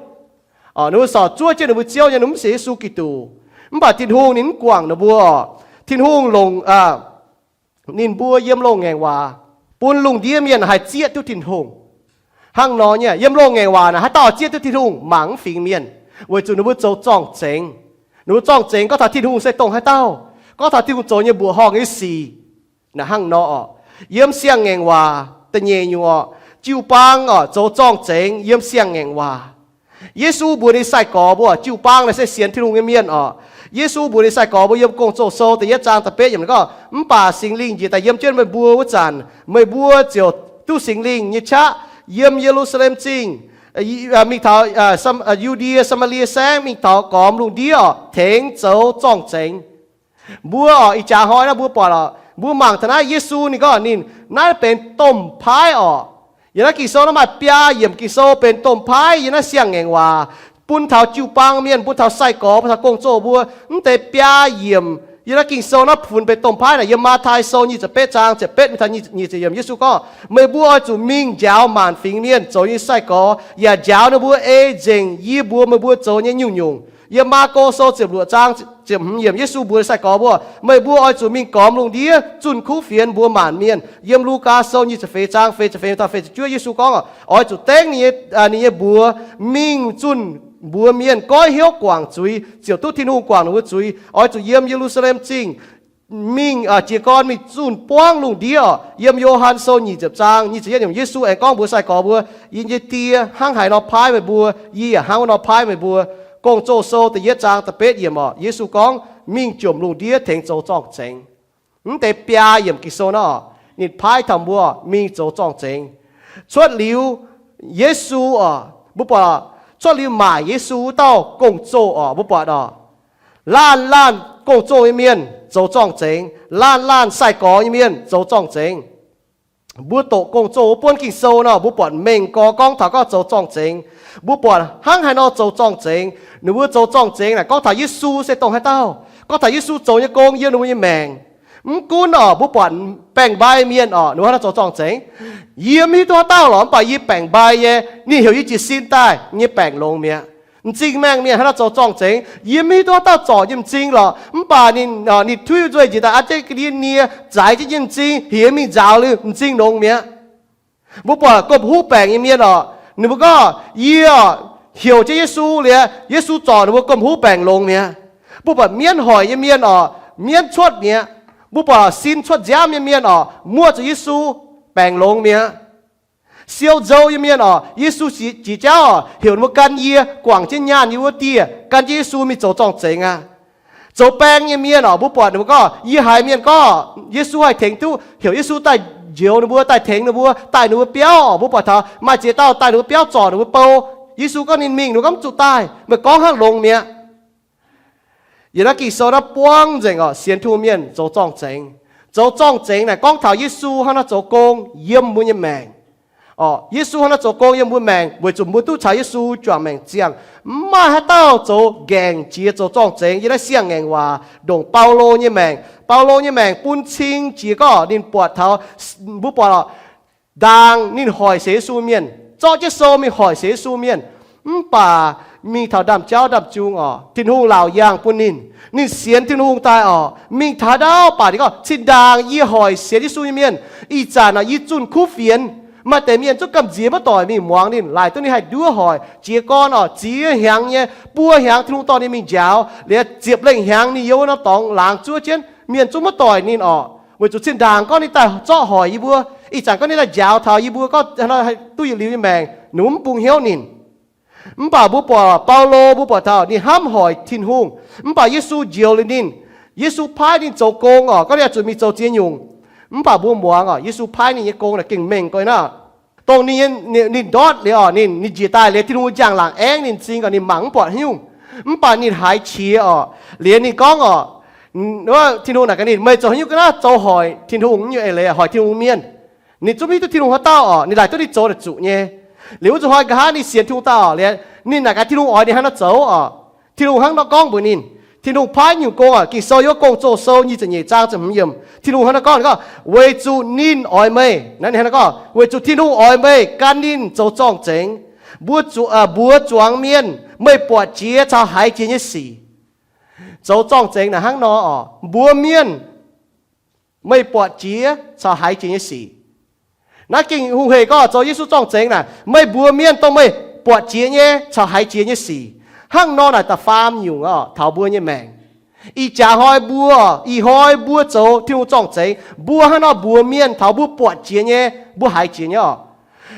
Ninh mbuo sorc zuov jienv ninh mbuo Ziouv nyei, ninh mv sienx Yesu Giduc. Mv baac Tin-Hungh ninh mv guangc ninh mbuo orqc. Tin-Hungh longc ninh mbuo yiem loz-ngaengc waac bun lungh ndiev mienh haih zieqv duqv Tin-Hungh. Hnangv nor nyei, yiem loz-ngaengc waac naaic haaix dauh zieqv duqv Tin-Hungh? Mangc mv fingx mienh, weic zuqc ninh mbuo zoux zorng-zengx. Ninh mbuo zorng-zengx gorngv taux Tin-Hungh se dongh haaix dauh, gorngv taux Tin-Hungh zoux nyei mbuoqc horngh nyei sic. Naaic hnangv nor orqc. Yiem Siang-Ngaengc Waac da'nyeic nyungc orqc, jiu-baang orqc zoux zorng-zengx yiem Siang-Ngaengc Waac. Yesu mbuox ninh sai-gorx mbuo, jiu-baang naaic se sienx Tin-Hungh nyei mienh orqc. Yesu mbuox ninh sai-gorx mbuo yiem Gong-Zoh Sou da'yietv zaang da'betv yiemc gorngv, Mv baac Singx Lingh njiec daaih yiem jienv meih mbuo wuov zanc, meih mbuo ziouc duqv Singx Lingh nyei qaqv yiem Ye^lu^saa^lem Zingh, mingh taux Yu^ndie, Saa^maa^lie Saengv, mingh taux gormx lungh ndiev orqc, tengx zoux zorng-zengx. Mbuo orqc, ih jaax hnoi naaiv mbuo buatc orqc, mbuo mangc taux naaiv Yesu ninh gorngv ninh naaiv benx domh paaiv orqc. Yiem naaiv Ging-Sou naaiv maaih biaa yiemc Ging-Sou benx domh paaiv yiem naaiv Siang-Ngaengc Waac, bun taux jiu-baang mienh, bun taux sai-gorx, bun taux gong-zoh mbuo. Mv deix biaa yiemc yiem naaiv Ging-Sou naaiv funx benx domh paaiv naaic, yiem Matv^tai Sou nyic ziepc betv zaang ziepc betv mingh taux nyic ziepc yiemc. Yesu gorngv, Meih mbuo oix zuqc mingh njaaux maanc fingx mienh zoux yie nyei sai-gorx, yaac njaaux ninh mbuo ei nzengc yie mbuox meih mbuo zoux nyei nyungc-nyungc. Yiem Maako Sou ziepc luoqc zaang ziepc hmz yiemc, Yesu mbuox sai-gorx mbuo, Meih mbuo oix zuqc mingh gormx lungh ndiev zunh kuv fienx mbuox maanc mienh. Yiem Lugaa Sou nyic ziepc feix zaang feix ziepc feix mingh taux feix ziepc juov, Yesu gorngv oix zuqc dengv ninh nyei, ninh nyei mbuox mingh zunh mbuox mienh goiv hnyouv guangc zuiz, ziouc duqv Tin-Hungh guangc ninh mbuo zuiz. Oix zuqc yiem Ye^lu^saa^lem Zingh mingh, jiez gorn mingh zunh buangv lungh ndiev orqc. Yiem Yo^han Sou nyic ziepc zaang nyic ziepc yietv yiemc, Yesu aengx gorngv mbuox sai-gorx mbuo, Yie nyei Die hnangv haaix nor paaiv meih mbuo, yie yaac hnangv wuov nor paaiv meih mbuo. Gong-Zoh Sou da'yietv zaang da'betv yiemc orqc, Yesu gorngv, Mingh jomc lungh ndiev tengx zoux zorng-zengx. Mv deix biaa yiemc Ging-Sou naaiv orqc, ninh paaiv taux mbuo mingh zoux zorng-zengx. Cuotv liuz Yesu orqc, mbuo buatc, cuotv liuz maaic Yesu wuov dauh gong-zoh orqc, mbuo buatc orqc, laanh laanh gong-zoh nyei mienh zoux zorng-zengx, laanh laanh sai-gorx nyei mienh zoux zorng-zengx. Mbuo doqc gong-zoh wuov buonv Ging-Sou nor, mbuo buatc mengh gorx gorngv taux gorngv zoux zorng-zengx. Mbuo buatc hnangv haaix nor zoux zorng-zengx. Ninh mbuo zoux zorng-zengx naaic gorngv taux Yesu se dongh haaix dauh, gorngv taux Yesu zoux nyei gong yiem ninh mbuo nyei maengc. Mv gunv orqc, mbuo buatc baeng-mbai mienh orqc, ninh mbuo hnangv nor zoux zorng-zengx. Yie mv hiuv duqv haaix dauh lorqc, mv baac yie baengc-mbai nyei, ninh heuc yie jiez sin daaih, nyei baengc longx mi'aqv. M'zing maengh mienh hnangv nor zoux zorng-zengx. Yie mv hiuv duqv haaix dauh zorc nyei m'zing lorqc, mv baac ninh, ninh tuiv nzueih njiec daaih an jienv ga'ndiev nie, zaaix jienv nyei m'zing, heuc yie mingh nzaaux liuz m'zing longx mi'aqv. Mbuo buatc gomh huv baengc nyei mienh orqc, ninh mbuo gorngv, Yie orqc, heuc jienv Yesu liuz, Yesu zorc ninh mbuo gomh huv baengc longx mi'aqv. Mbuo buatc mienv hoic nyei mienh orqc, mienv cuotv mi'aqv. Mbuo buatc sin cuotv nziaamv nyei mienh orqc, muoqv zuqc Yesu, baengc longx mi'aqv. Siou nzou nyei mienh orqc, Yesu jiex jauv orqc, heuc ninh mbuo gan yie guangc jienv nyaanh yie wuov dieh, gan jienv Yesu mingh zoux zorng-zengx aqv. Zoux baeng nyei mienh orqc, mbuo buatc ninh mbuo gorngv, Yie haiz mienh gorngv Yesu haih tengx duqv, heuc Yesu daaih njoux ninh mbuo, daaih tengx ninh mbuo, daaih ninh mbuo biauv orqc. Mbuo buatc taux maaih ziex dauh daaih ninh mbuo biauv zorc ninh mbuo bou. Yesu gorngv ninh mingh, ninh mbuo gorngv, Mv zuqc daaih, meih gorngv hnangv longx mi'aqv. Yiem naaiv Ging-Sou naaiv buangv nzengc orqc, sienx Tin-Hungh mienh zoux zorng-zengx. Zoux zorng-zengx naaic gorngv taux Yesu hnangv naaiv zoux gong yiem mbuo nyei maengc. Orqc, Yesu hnangv naaiv zoux gong yiem mbuo maengc weic zuqc mbuo duqv caux Yesu juangc maengc ziangh. Mv maaih haaix dauh zoux ngaengc jiex zoux zorng-zengx yiem naaiv Siang-Ngaengc Waac ndongc Baulo nyei maengc. Baulo nyei maengc bun cing jiex gorngv ninh buatc taux, mbuo buatc orqc, Ndaangc ninh hoic sienx Yesu mienh, zorqv jienv sou mingh hoic sienx Yesu mienh. Mv baac mingh taux ndaamv-jauv ndaamv-jung orqc, Tin-Hungh laauc yangh bun ninh. Ninh sienx Tin-Hungh daaih orqc, mingh taux haaix ndau baac ninh gorngv, Zinh ndaangc yie hoic sienx Yesu nyei mienh, ih zanc orqc yie zunh kuv fienx. Maaih deix mienh zungv gamh nziex maiv doic mingh muangx ninh, laaic duqv ninh haih nduov hoic. Jiez gorn orqc, ziex hnyangx nyei, buo hnyangx Tin-Hungh dorh ninh mingh njaaux, liuz ziepc lengh hnyangx ninh yiem wuov norm dorngx laangz zuov jienv, mienh zungv maiv doic ninh orqc, weic zuqc zinh ndaangc gorngv ninh daaih zorqv hoic yie mbuo, ih zanc gorngv ninh daaih njaaux taux yie mbuo gorngv duqv yietc liuz nyei maengc, ninh mv bungx hnyouv ninh. Mv baac mbuo buatc Baulo, mbuo buatc taux ninh hnamv hoic Tin-Hungh. Mv baac Yesu njoux liuz ninh, Yesu paaiv ninh zoux gong orqc, gorngv ninh oix zuqc mingh zoux ziex nyungc. Mv baac mbuo muangx orqc, Yesu paaiv ninh nyei gong naaic gengh mengh gong naaic. Dongh ninh, ninh ndortv liuz orqc, ninh, ninh njiec daaih liuz Tin-Hungh njang-laangc aengv ninh m'zing gaax, ninh mangc mv buatc haaix nyungc. Mv baac ninh haiz qiex orqc, liuz ninh gorngv orqc, Tin-Hungh naaic gaax ninh, Meih zoux haaix nyungc ga'naaiv zoux hoic Tin-Hungh nyei eix leiz, hoic Tin-Hungh mienh? Ninh zungv mv hiuv duqv Tin-Hungh haaix dauh orqc, ninh laaic duqv ninh zoux naaic zuqc nyei. Liuz wuov nzunc hnoi nqa'haav ninh sienx Tin-Hungh daaih orqc, liuz ninh naaic gaax Tin-Hungh oix ninh hnangv naaiv zoux orqc. Tin-Hungh hnangv nor gorngv mbuox ninh, Tin-Hungh paaiv nyungc gong orqc, Ging-Sou yiem wuov Gong-Zoh sou nyic ziepc nyeic zaang ziepc hmz yiemc, Tin-Hungh hnangv naaiv gorngv, Weic zuqc ninh oix meih, naaiv ninh hnangv naaiv gorngv, weic zuqc Tin-Hungh oix meih gan ninh zoux zorng-zengx, mbuo zuangx, mbuox zuangx mienh meih buatc jiex caux haiz jiex nyei sic. Zoux zorng-zengx naaic hnangv nor orqc, mbuox mienh meih buatc jiex caux haiz jiex nyei sic. Naaiv Ging-Hungh hec gorngv zoux Yesu zorng-zengx naaic, meih mbuox mienh dongh meih buatc jiex nyei caux haiz jiex nyei sic. Hnangv nor naaic da'faam nyungc orqc, taux mbuo nyei maengc. Ih jaax hnoi mbuo, ih hnoi mbuo zoux Tin-Hungh zorng-zengx, mbuo hnangv nor mbuox mienh taux mbuo buatc jiex nyei, mbuo haiz jiex nyei orqc.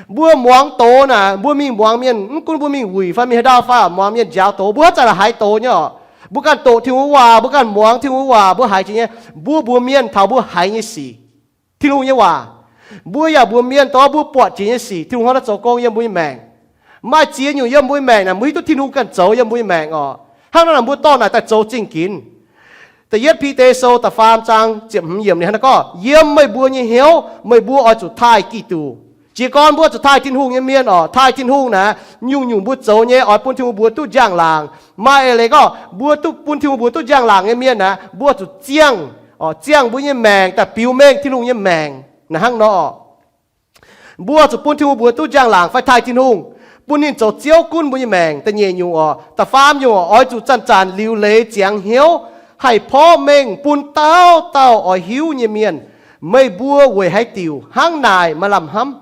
Mbuo muangx doz naaic, mbuo mingh muangx mienh, mv gunv mbuo mingh wuic fai mingh haaix ndau fai muangx mienh njaaux doz, mbuo haaix zanc haiz doz nyei orqc. Mbuo ganh doqc Tin-Hungh waac, mbuo ganh muangx Tin-Hungh waac, mbuo haiz jiex nyei, mbuo mbuox mienh taux mbuo haiz nyei sic, Tin-Hungh nyei waac. Mbuo yaac mbuox mienh dongh mbuo buatc jiex nyei sic, Tin-Hungh hnangv naaiv zoux gong yiem mbuo nyei maengc. Maaih ziex nyungc yiem mbuo nyei maengc naaic, mbuo hiuv duqv Tin-Hungh ganh zoux yiem mbuo nyei maengc orqc. Hnangv nor naaic mbuo dorh naaic daaih zoux zingh ginx. Da'yietv Bide Sou da'faam zaang ziepc hmz yiemc ninh hnangv naaiv gorngv, Yiem meih mbuo nyei hnyouv meih mbuo oix zuqc taaih Giduc. Jiez gorn mbuo zuqc taaih Tin-Hungh nyei mienh orqc, taaih Tin-Hungh naaic, nyungc-nyungc mbuo zoux nyei oix bun Tin-Hungh mbuox duqv njang-laangc. Maaih eix leiz gorngv mbuo duqv bun Tin-Hungh mbuox duqv njang-laangc nyei mienh naaic, mbuo zuqc ziangh, ziangh mbuo nyei maengc daaih biux mengh Tin-Hungh nyei maengc. Naaic hnangv nor orqc. Mbuo zuqc bun Tin-Hungh mbuox duqv njang-laangc fai taaih Tin-Hungh, bun ninh zoux Ziouv gunv mbuo nyei maengc. Da'nyeic nyungc orqc, da'faam nyungc orqc, oix zuqc zanc-zanc liuc leiz ziangx hnyouv, haih porv mengh bun dauh dauh oix hiuv nyei mienh, meih mbuo weic haaix diuc hnangv naaic maaih lamh hnamv.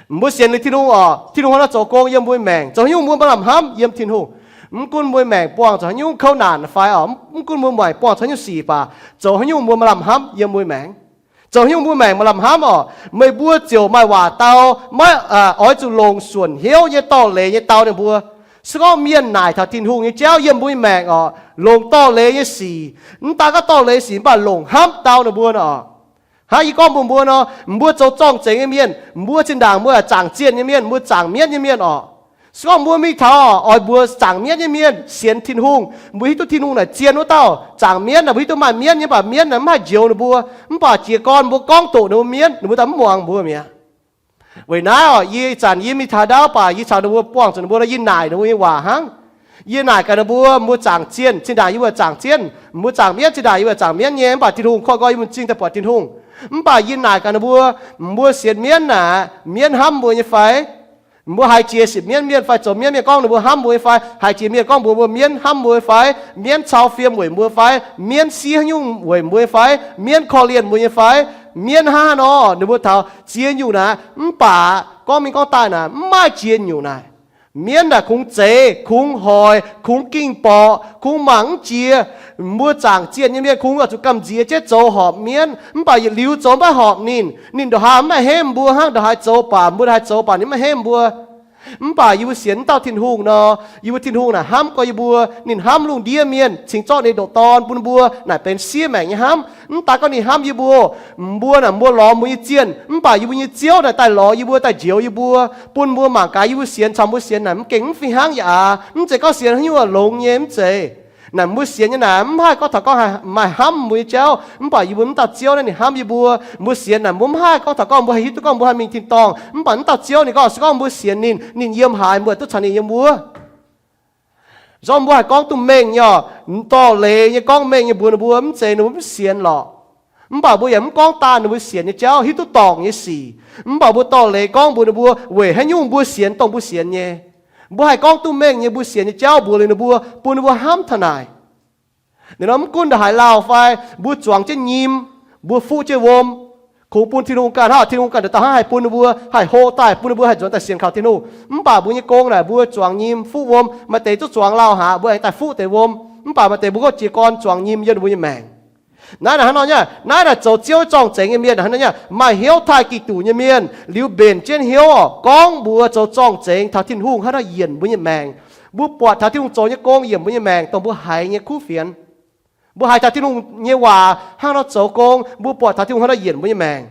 Mbuo sienx liuz Tin-Hungh orqc, Tin-Hungh hnangv naaiv zoux gong yiem mbuo nyei maengc. Zoux haaix nyungc mbuo maaih lamh hnamv yiem Tin-Hungh? Mv gunv mbuo nyei maengc buangh zuqc haaix nyungc kouv naanc fai orqc, mv gunv mbuo maengc buangh zuqc haaix nyungc sic baac, zoux haaix nyungc mbuo maaih lamh hnamv yiem mbuo nyei maengc. Zoux haaix nyungc mbuo maengc maaih lamh hnamv orqc, meih mbuo ziouc maaih waac dau, maiv oix zuqc longc suonc hnyouv nyei dorh leiz nyei dau ninh mbuo. Se gorngv mienh naaic taux Tin-Hungh nyei jauv yiem mbuo nyei maengc orqc, longc dorh leiz nyei sic, mv daan gorngv dorh leiz sic mv baac longc hnamv dau ninh mbuo nor. Hnangv yie gorngv mbuox mbuo nor, mbuo zoux zorng-zengx nyei mienh, mbuo zinh ndaangc mbuo zaangc zienh nyei mienh, mbuo zaangc mienv nyei mienh orqc. Se gorngv mbuo mingh taux oix mbuox zaangc mienv nyei mienh sienx Tin-Hungh, mbuo hiuv duqv Tin-Hungh naaic zien wuov dauh. Zaangc mienv naaic mbuo hiuv duqv maaih mienv nyei, mv baac mienv naaic mv haih njoux ninh mbuo. Mv baac jiez gorn mbuo gorngv doqc ninh mbuo mienv, ninh mbuo daaih mv muangx mbuo mi'aqv. Weic naaiv orqc, yie ih zanc yie mingh taux ndaauv baac yie caux ninh mbuo buangh zuqc ninh mbuo nor, yie naaic ninh mbuo nyei waac hnangv. Yie naaic gaax ninh mbuo, mbuo zaangc zienh, zinh ndaangc yie mbuo zaangc zienh. Mbuo zaangc mienv, zinh ndaangc yie mbuo zaangc mienv nyei, mv baac Tin-Hungh koiv nqoi yie mbuo m'zing daaih buatc Tin-Hungh. Mv baac yie naaic gaax ninh mbuo, mbuo sienx mienv naaic, mienv hnamv mbuo nyei fai? Mbuo haiz jiex sipc mienv mienh fai zoux mienv mienh gorngv ninh mbuo hnamv mbuo nyei fai? Haiz jiex mienh gorngv mbuox mbuo mienv hnamv mbuo nyei fai? Mienv cau fiem weic mbuo fai? Mienv siev nyungc weic mbuo nyei fai? Mienv korv-lienh mbuo nyei fai? Mienv hnangv haaix nor, ninh mbuo taux ziex nyungc naaic. Mv baac gorngv mingh gorngv daaih naaic, mv maaih jiex nyungc naaic. Mienv naaic kungx zeix, kungx hoic, kungx ging-borqc, kungx mangc mv jiex. Mbuo zaangc zienh nyei mienh kungx oix zuqc gamh nziex jienv zoux horpc mienv, mv baac yietc liuz zoux maiv horpc ninh. Ninh ndongc haaix mv maaih hemv mbuo hnangv, ndongc haaix zoux baac mbuo, ndongc haaix zoux baac ninh mv maaih hemv mbuo. Mv baac yie mbuo sienx dauh Tin-Hungh nor, yie mbuo Tin-Hungh naaic hnamv gorx yie mbuo. Ninh hnamv lungh ndiev mienh, cingx zorqv ninh ndoqc Dorn bun mbuo naaic benx siev maengc nyei hnamv. Mv daan gorngv ninh hnamv yie mbuo, mbuo naaic mbuo lorz mbuo nyei zienh, mv baac yie mbuo nyei Ziouv naaic daaih lorz yie mbuo, daaih njoux yie mbuo, bun mbuo mangc gaax yie mbuo sienx caux mbuo sienx naaic mv gengh mv fih hnangv yaac aav. Mv zeiz gorngv sienx haaix nyungc longx nyei, mv zeiz. Naaic mbuo sienx nyei naaic mv haih gorngv taux gorngv maaih hnamv mbuo nyei jauv, mv baac yie mbuo mv dauh Ziouv naaiv ninh hnamv yie mbuo. Mbuo sienx naaic mbuo mv haih gorngv taux gorngv mbuo haih hiuv duqv gorngv mbuo haih mingh tin-dorngh, mv baac mv dauh Ziouv ninh gorngv se gorngv mbuo sienx ninh, ninh yiem haaix mbuo duqv caux ninh yiem wuov. Zorqv mbuo haih gorngv duqv mengh nyei orqc, dorh leiz nyei gorngv mengh nyei mbuox ninh mbuo mv zeiz ninh mbuo mv sienx lorqc. Mv baac mbuo yaac mv gorngv daanh ninh mbuo sienx nyei jauv, hiuv duqv dorngc nyei sic. Mv baac mbuo dorh leiz gorngv mbuox ninh mbuo weic haaix nyungc mbuo sienx dongh mbuo sienx nyei. Mbuo haih gorngv duqv mengh nyei mbuo sienx nyei jauv mbuox liuz ninh mbuo, bun ninh mbuo hnamv taux naaic. Ninh nor mv gunv ndongc haaix lauh fai mbuo zuangx jienv nyim, mbuo fuqv jienv wuom, kungx bun Tin-Hungh ganh hnangv, Tin-Hungh ganh ndongc dauh hnangv haih bun ninh mbuo, haih hlo daaih bun ninh mbuo haih nzuonx daaih sienx kaux Tin-Hungh. Mv baac mbuo nyei gong naaic mbuo zuangx nyim fuqv wuom, maaih deix zungv zuangx lauh haic, mbuo aengx daaih fuqv deix wuom. Mv baac maaih deix mbuo gorngv jiez gorn zuangx nyim yiem ninh mbuo nyei maengc. Naaiv naaic hnangv nor nyei, naaiv naaic zoux Ziouv zorng-zengx nyei mienh hnangv nor nyei, maaih hnyouv taaih Giduc nyei mienh liuz mbenc jienv hnyouv oc, gorngv mbuox zoux zorng-zengx taux Tin-Hungh hnangv nor yienc mbuo nyei maengc. Mbuo buatc taux Tin-Hungh zoux nyei gong yienc mbuo nyei maengc dongh mbuo haiz nyei kuv fienx. Mbuo haiz taux Tin-Hungh nyei waac hnangv nor zoux gong, mbuo buatc taux Tin-Hungh hnangv nor yienc mbuo nyei maengc.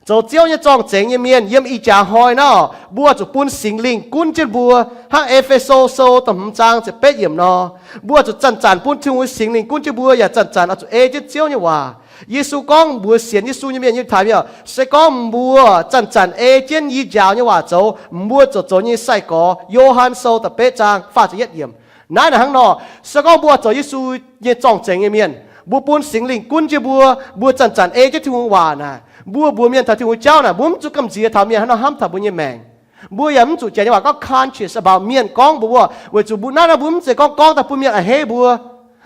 Zoux Ziouv nyei zorng-zengx nyei mienh yiem ih jaax hnoi naaiv oc, mbuo zuqc bun Singx Lingh gunv jienv mbuo, hnangv E^fe^so Sou da'hmz zaang ziepc betv yiemc nor, mbuo zuqc zanc-zanc bun Tin-Hungh Singx Lingh gunv jienv mbuo yaac zanc-zanc oix zuqc ei jienv Ziouv nyei waac. Yesu gorngv mbuox sienx Yesu nyei mienh nyei taux mienh oc, se gorngv mbuo zanc-zanc ei jienv yie njaaux nyei waac zoux, mbuo ziouc zoux nyei sai-gorx. Yo^han Sou da'betv zaang faah ziepc yietv yiemc. Naaiv naaic hnangv nor, se gorngv mbuo zoux Yesu nyei zorng-zengx nyei mienh, mbuo bun Singx Lingh gunv jienv mbuo, mbuo zanc-zanc ei jienv Tin-Hungh waac naaic, mbuo mbuox mienh taux Tin-Hungh jauv naaic, mbuo mv zuqc gamh nziex taux mienh hnangv nor hnamv taux mbuo nyei maengc. Mbuo yaac mv zuqc janx nyei waac gorngv conscious about mienh gorngv mbuox mbuo, weic zuqc mbuo naaiv nor mbuo mv zeiz gorngv gorngv daaih bun mienh a'hneiv mbuo.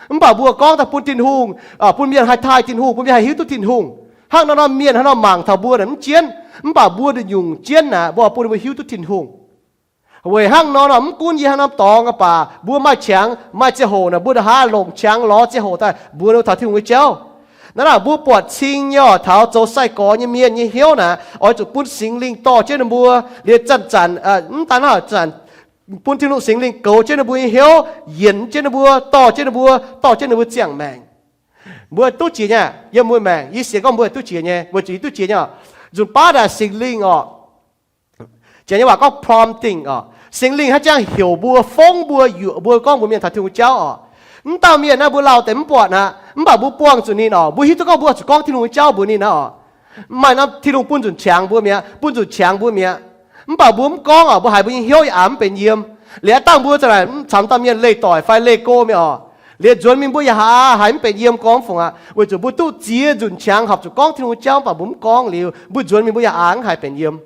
Mv baac mbuo gorngv daaih bun Tin-Hungh, bun mienh haih taaih Tin-Hungh, bun mienh haih hiuv duqv Tin-Hungh. Hnangv nor nor mienh hnangv nor mangc taux mbuo naaic mv jienv, mv baac mbuo nduqc nyungc jienv naaic mbuo bun ninh mbuo hiuv duqv Tin-Hungh. Weic hnangv nor nor mv gunv yie hnangv norm dorngx, mv baac mbuo maaih qangx maaih ziangh hoc naaic mbuo ndongc haaix longc qangx lorz ziangh hoc daaih mbuox ninh mbuo taux Tin-Hungh nyei jauv. Naaiv naaic mbuo buatc cing nyei oc, taux zoux sai-gorx nyei mienh nyei hnyouv naaic oix zuqc bun Singx Lingh dorh jienv ninh mbuo, liuz zanc-zanc, mv daan zanc, bun Tin-Hungh Singx Lingh goux jienv ninh mbuo nyei hnyouv, yienc jienv ninh mbuo, dorh jienv ninh mbuo, dorh jienv ninh mbuo ziangh maengc. Mbuo duqv jiex nyei, yiem mbuo maengc yie sienx gorngv mbuo duqv jiex nyei, weic zuqc yie duqv jiex nyei oc. Nzunc baav naaic Singx Lingh oc, janx nyei waac gorngv prompting oc, Singx Lingh haiz jangx heuc mbuo, fongv mbuo, yuoqc mbuo gorngv mbuox mienh taux Tin-Hungh jauv oc. Mv dauh mienh naaiv mbuo lauh deix mv buatc aqv, mv baac mbuo buangh zuqc ninh oc, mbuo hiuv duqv gorngv mbuo zuqc gorngv Tin-Hungh nyei jauv mbuox ninh aqv oc. Maaih norm Tin-Hungh bun nzunc qangx mbuo mi'aqv, bun nzunc qangx mbuo mi'aqv. Mv baac mbuo mv gorngv oc, mbuo haiz mbuo nyei hnyouv yaac mv benx yiem. Liuz aav dangh mbuo za'naaic caux dauh mienh leih doic fai leih go mi'aqv oc, liuz nzuonx mingh mbuo yaac haiz mv benx yiem gorngv fungc aqv, weic zuqc mbuo duqv ziex nzunc qangx horpc zuqc gorngv Tin-Hungh jauv, mv baac mbuo mv gorngv liuz, mbuo nzuonx mingh mbuo yaac aav mv haiz benx yiem.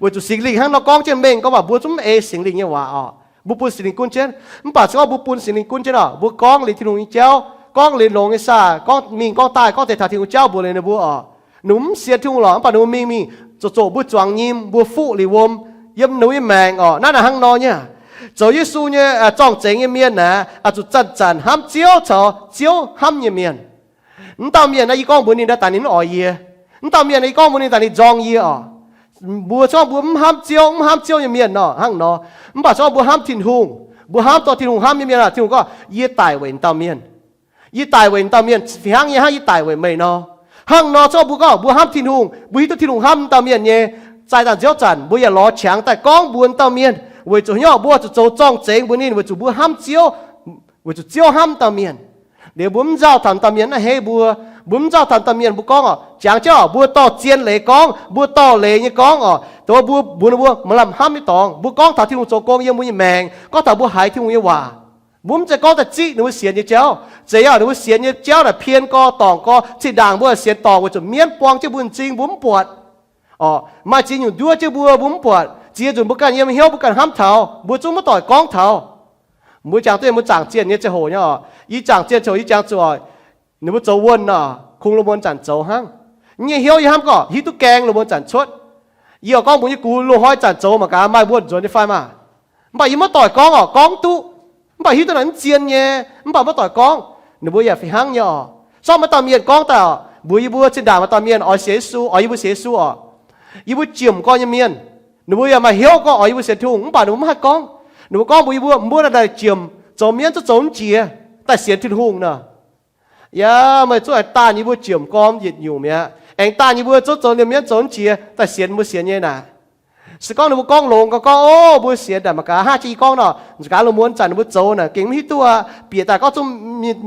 Weic zuqc Singx Lingh hnangv nor gorngv jienv mengh gorngv waac, mbuo zungv mv ei Singx Lingh nyei waac oc. Mbuo bun Singx Lingh gunv jienv. Mv baac se gorngv mbuo bun Singx Lingh gunv jienv oc, mbuo gorngv liuz Tin-Hungh nyei jauv, gorngv liuz longx nyei saah, gorngv mingh gorngv daaih, gorngv deix taux Tin-Hungh jauv mbuox liuz ninh mbuo oc. Ninh mbuo mv sienx Tin-Hungh lorqc, mv baac ninh mbuo mingh mingh zoqc zoqc mbuo zuangx nyim, mbuo fuqv liuz wuom, yiem ninh mbuo nyei maengc oc. Naaiv naaic hnangv nor nyei. Zoux Yesu nyei zorng-zengx nyei mienh naaic, oix zuqc zanc-zanc hnamv Ziouv caux Ziouv hnamv nyei mienh. Mv dauh mienh naaiv yie gorngv mbuox ninh naaiv daaih ninh mv oix yie. Mv dauh mienh naaiv yie gorngv mbuox ninh daaih ninh nzorng yie oc. Mbuo se gorngv mbuo mv hnamv Ziouv, mv hnamv Ziouv nyei mienh nor hnangv nor. Mv baac se gorngv mbuo hnamv Tin-Hungh, mbuo hnamv dorh Tin-Hungh hnamv nyei mienh, Tin-Hungh gorngv, yie daic weic dauh mienh. Yie daic weic dauh mienh fih hnangv yie hnangv yie daic weic meih nor. Hnangv nor se gorngv mbuo gorngv mbuo hnamv Tin-Hungh, mbuo hiuv duqv Tin-Hungh hnamv dauh mienh nyei, zaih dangh nziouv zanc mbuo yaac lorz qangx daaih gorngv mbuox dauh mienh, weic zuqc hnyouv mbuo zuqc zoux zorng-zengx mbuox ninh weic zuqc mbuo hnamv Ziouv, weic zuqc Ziouv hnamv dauh mienh. Liuz mbuo mv nzauh taux dauh mienh naaiv hei mbuo, mbuo mv nzauh taux dauh mienh mbuo gorngv oc, jangx jienv oc, mbuo dorh zien leiz gorngv, mbuo dorh leiz nyei gorngv oc, dongh mbuo mbuox ninh mbuo maaih lamh hnamv nyei dorngx, mbuo gorngv taux Tin-Hungh zoux gong yiem mbuo nyei maengc, gorngv taux mbuo haiz Tin-Hungh nyei waac. Mbuo mv zeiz gorngv daaih ziqv ninh mbuo sienx nyei jauv. Zeiz yaac ninh mbuo sienx nyei jauv naaic pien gorx dorngc gorx, zinh ndaangc mbuo sienx dorngc weic zuqc mienv buang jienv mbuo nyei m'zing mbuo mv buatc. Oc, maaih ziex nyungc nduov jienv mbuo, mbuo mv buatc. Ziex nzunc mbuo ganh yiem hnyouv mbuo ganh hnamv taux, mbuo zungv maiv doic gorngv taux. Mbuo jangx duqv mbuo zaangc zienh nyei ziangh hoc nyei oc. Yie zaangc zienh ziangh hoc yie jangx zuqc oc, ninh mbuo zoux wuonh oc, kungx lungh muonz zanc zoux hnangv. Yie nyei hnyouv yie hnamv gorngv hiuv duqv gaeng lungh muonz zanc cuotv. Yie oix gorngv mbuox yie gux, loz-hnoi zanc zoux mangc gaax maaih wuonh nzuonx nyei fai maah. Mv baac yie maiv doic gorngv oc, gorngv duqv. Mv baac hiuv duqv naaic mv zien nyei, mv baac maiv doic gorngv. Ninh mbuo yaac fih hnangv nyei oc. Sortv maaih dauh mienh gorngv daaih oc, mbuox yie mbuo zinh ndaangc maaih dauh mienh oix sienx Yesu, oix yie mbuo sienx Yesu oc. Yie mbuo jiem gorn nyei mienh, ninh mbuo yaac maaih hnyouv gorngv oix yie mbuo sienx Tin-Hungh, mv baac ninh mbuo maiv haih gorngv. Ninh mbuo gorngv mbuox yie mbuo, mbuo naaic daaih jiem, zoux mienv zungv zoux mv jiex, daaih sienx Tin-Hungh nor. Yaac meih zungv haaix daaih yie mbuo jiem gorn yietc nyungc mi'aqv. Aengx daaih yie mbuo zungv zoux liemh mienv zoux mv jiex, daaih sienx mbuo sienx nyei naaic. Se gorngv ninh mbuo gorngv longx gorngv, gorngv, O, mbuo sienx daaih mangc gaax, hnangv jiex yie gorngv nor, nzunc gaax lungh muonz zanc ninh mbuo zoux naaic gengh mv hiuv duqv aqv. Bieqc daaih gorngv zungv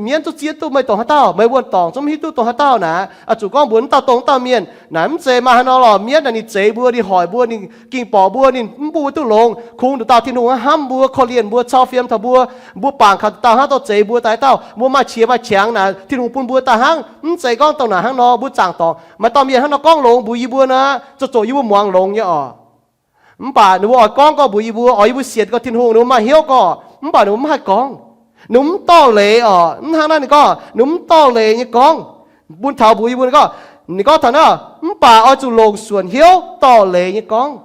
mienv duqv zieqv duqv meih dongh haaix dauh, meih wuonh dorngc zungv mv hiuv duqv dongh haaix dauh naaic. Oix zuqc gorngv mbuox wuov dauh dongh wuov dauh mienh naaic, mv zeiz maaih haaix nor lorqc. Mienv naaic ninh zeix mbuo, ninh hoic mbuo, ninh ging borqc mbuo, ninh mv bun mbuo duqv longx. Kungx nduqc dauh Tin-Hungh hnamv mbuo, korv-lienh mbuo, cau fiem taux mbuo, mbuo bangc kaux dauh hnangv, dauh zeix mbuo daaih dauh, mbuo maaih qiex maaih qangx naaic, Tin-Hungh bun mbuo daaih hnangv. Mv zeiz gorngv dongh naaic hnangv nor, mbuo zaangc dorngc maaih dauh mienh hnangv nor gorngv longx mbuox yie mbuo naaic, zoux zoqc yie mbuo muangx longx nyei oc. Mv baac ninh mbuo oix gorngv gorngv mbuox yie mbuo, oix yie mbuo sienx gorngv Tin-Hungh, ninh mbuo maaih hnyouv gorngv, mv baac ninh mbuo mv haih gorngv. Ninh mbuo mv dorh leiz oc. Mv hnangv naaiv ninh gorngv, ninh mbuo mv dorh leiz nyei gorngv. Bun taux mbuox yie mbuo ninh gorngv, ninh gorngv taux naaiv, mv baac oix zuqc longc suonc hnyouv dorh leiz nyei gorngv.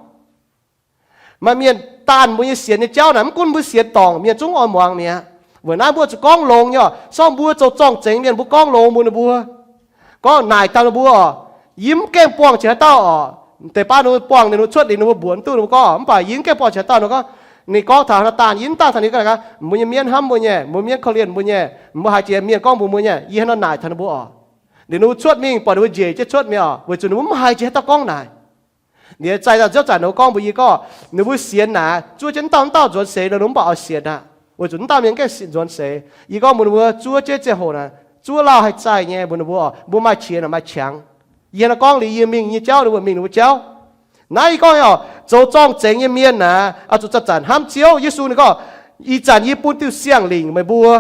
Maaih mienh daanh mbuo nyei sienx nyei jauv naaic, mv gunv mbuo sienx dorngc, mienh zungv oix muangx mi'aqv. Weic naaiv mbuo zuqc gorngv longx nyei oc. Sorng mbuo zoux zorng-zengx mienh, mbuo gorngv longx mbuox ninh mbuo, gorngv naaic taux ninh mbuo oc, yie mv gaengh buangh jiex haaix dauh oc. Deix baav ninh mbuo buangh ninh mbuo cuotv liuz ninh mbuo mbuox mv duqv ninh mbuo gorngv, mv baac yie mv gaengh buangh jiex haaix dauh ninh gorngv. Ninh gorngv taux haaix nor daanh, yie mv dangh taux ninh gorngv, mbuo nyei mienv hnamv mbuo nyei, mbuo mienv korv-lienh mbuo nyei, mbuo haiz jiex mienh gorngv mbuox mbuo nyei, yie hnangv nor naaic taux ninh mbuo oc. Liuz ninh mbuo cuotv mingh buatc ninh mbuo njiec jienv cuotv mi'aqv oc, weic zuqc ninh mbuo mv haiz jiex haaix dauh gorngv naaic. Liuz zaih nzauh ziouv zanc ninh mbuo gorngv mbuox yie gorngv, ninh mbuo sienx naaic zuov jienv dauh dauh nzuonx seix nor, ninh mbuo mv baac oix sienx aqv, weic zuqc wuov dauh mienh gaengh nzuonx seix. Yie gorngv mbuox ninh mbuo zuov jienv ziangh hoc naaic, zuov lauh haih zaih nyei mbuox ninh mbuo, mbuo maaih qiex naaic maaih qangx. Yie hnangv nor gorngv liuz yie mingh nyei jauv ninh mbuo mingh ninh mbuo jauv. Naaiv yie gorngv oc, zoux zorng-zengx nyei mienh naaic oix zuqc zanc-zanc hnamv Ziouv. Yesu ninh gorngv, ih zanc yie bun diuh siang-lingc meih mbuo.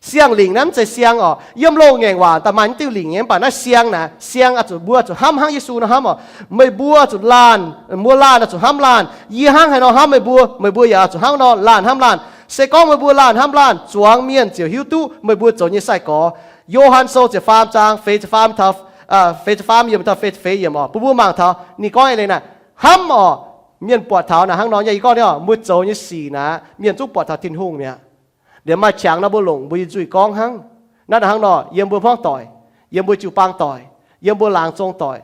Siang-lingc naaiv mv zeiz siang oc. Yiem loz-ngaengc waac daaih maaih naaiv diuh lingc nyei, mv baac naaiv siang naaic, siang oix zuqc mbuo zuqc hnamv hnangv Yesu nor hnamv oc. Meih mbuo zuqc laanh, mbuo laanh oix zuqc hnamv laanh. Yie hnangv haaix nor hnamv meih mbuo, meih mbuo yaac oix zuqc hnangv nor laanh hnamv laanh. Se gorngv meih mbuo laanh hnamv laanh, zuangx mienh ziouc hiuv duqv meih mbuo zoux nyei sai-gorx. Yo^han Sou ziepc faam zaang feix ziepc faam taux, feix ziepc faam yiemc taux feix ziepc feix yiemc oc, bun mbuo mangc taux ninh gorngv eix leiz naaic, hnamv oc. Mienh buatc taux naaic hnangv nor nyei, yie gorngv nyei oc, mbuo zoux nyei sic naaic mienh zungv buatc taux Tin-Hungh mi'aqv. Liemh maaih qangx nor mbuo longc mbuo nyei nzuih gorngv hnangv. Naaiv naaic hnangv nor, yiem mbuo hmuangv doic, yiem mbuo jiu-baang doic, yiem mbuo laangz zong doic,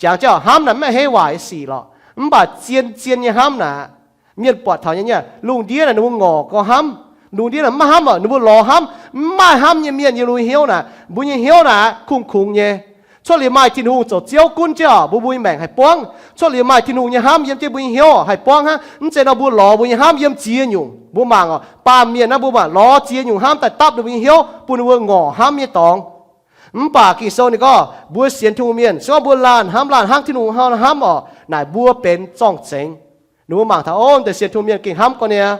jangx jienv hnamv naaic mv maaih hei waaic nyei sic lorqc. Mv baac zien-zien nyei hnamv naaic, mienh buatc taux nyei. Lungh ndiev naaic ninh mbuo ngorc gorngv hnamv. Lungh ndiev naaic mv maaih hnamv oc, ninh mbuo lorz hnamv. Mv maaih hnamv nyei mienh yiem ninh mbuo hnyouv naaic, mbuo nyei hnyouv naaic kungx-kungx nyei. Cuotv liuz maaih Tin-Hungh zoux Ziouv gunv jienv oc, mbuo mbuo nyei maengc haih buangv. Cuotv liuz maaih Tin-Hungh nyei hnamv yiem jienv mbuo nyei hnyouv haih buangv hnangv. Mv zeiz nor mbuo lorz mbuo nyei hnamv yiem ziex nyungc. Mbuo mangc oc, baamh mienh naaiv mbuo mangc lorz ziex nyungc hnamv daaih dapv ninh mbuo nyei hnyouv, bun ninh mbuo ngorc hnamv nyei dorngx. Mv baac Ging-Sou ninh gorngv mbuo sienx Tin-Hungh mienh, se gorngv mbuo laanh hnamv laanh hnangv Tin-Hungh hnamv oc, naaic mbuo benx zorng-zengx. Ninh mbuo mangc taux, o, deix sienx Tin-Hungh mienh gengh hnamv gorngv niaa.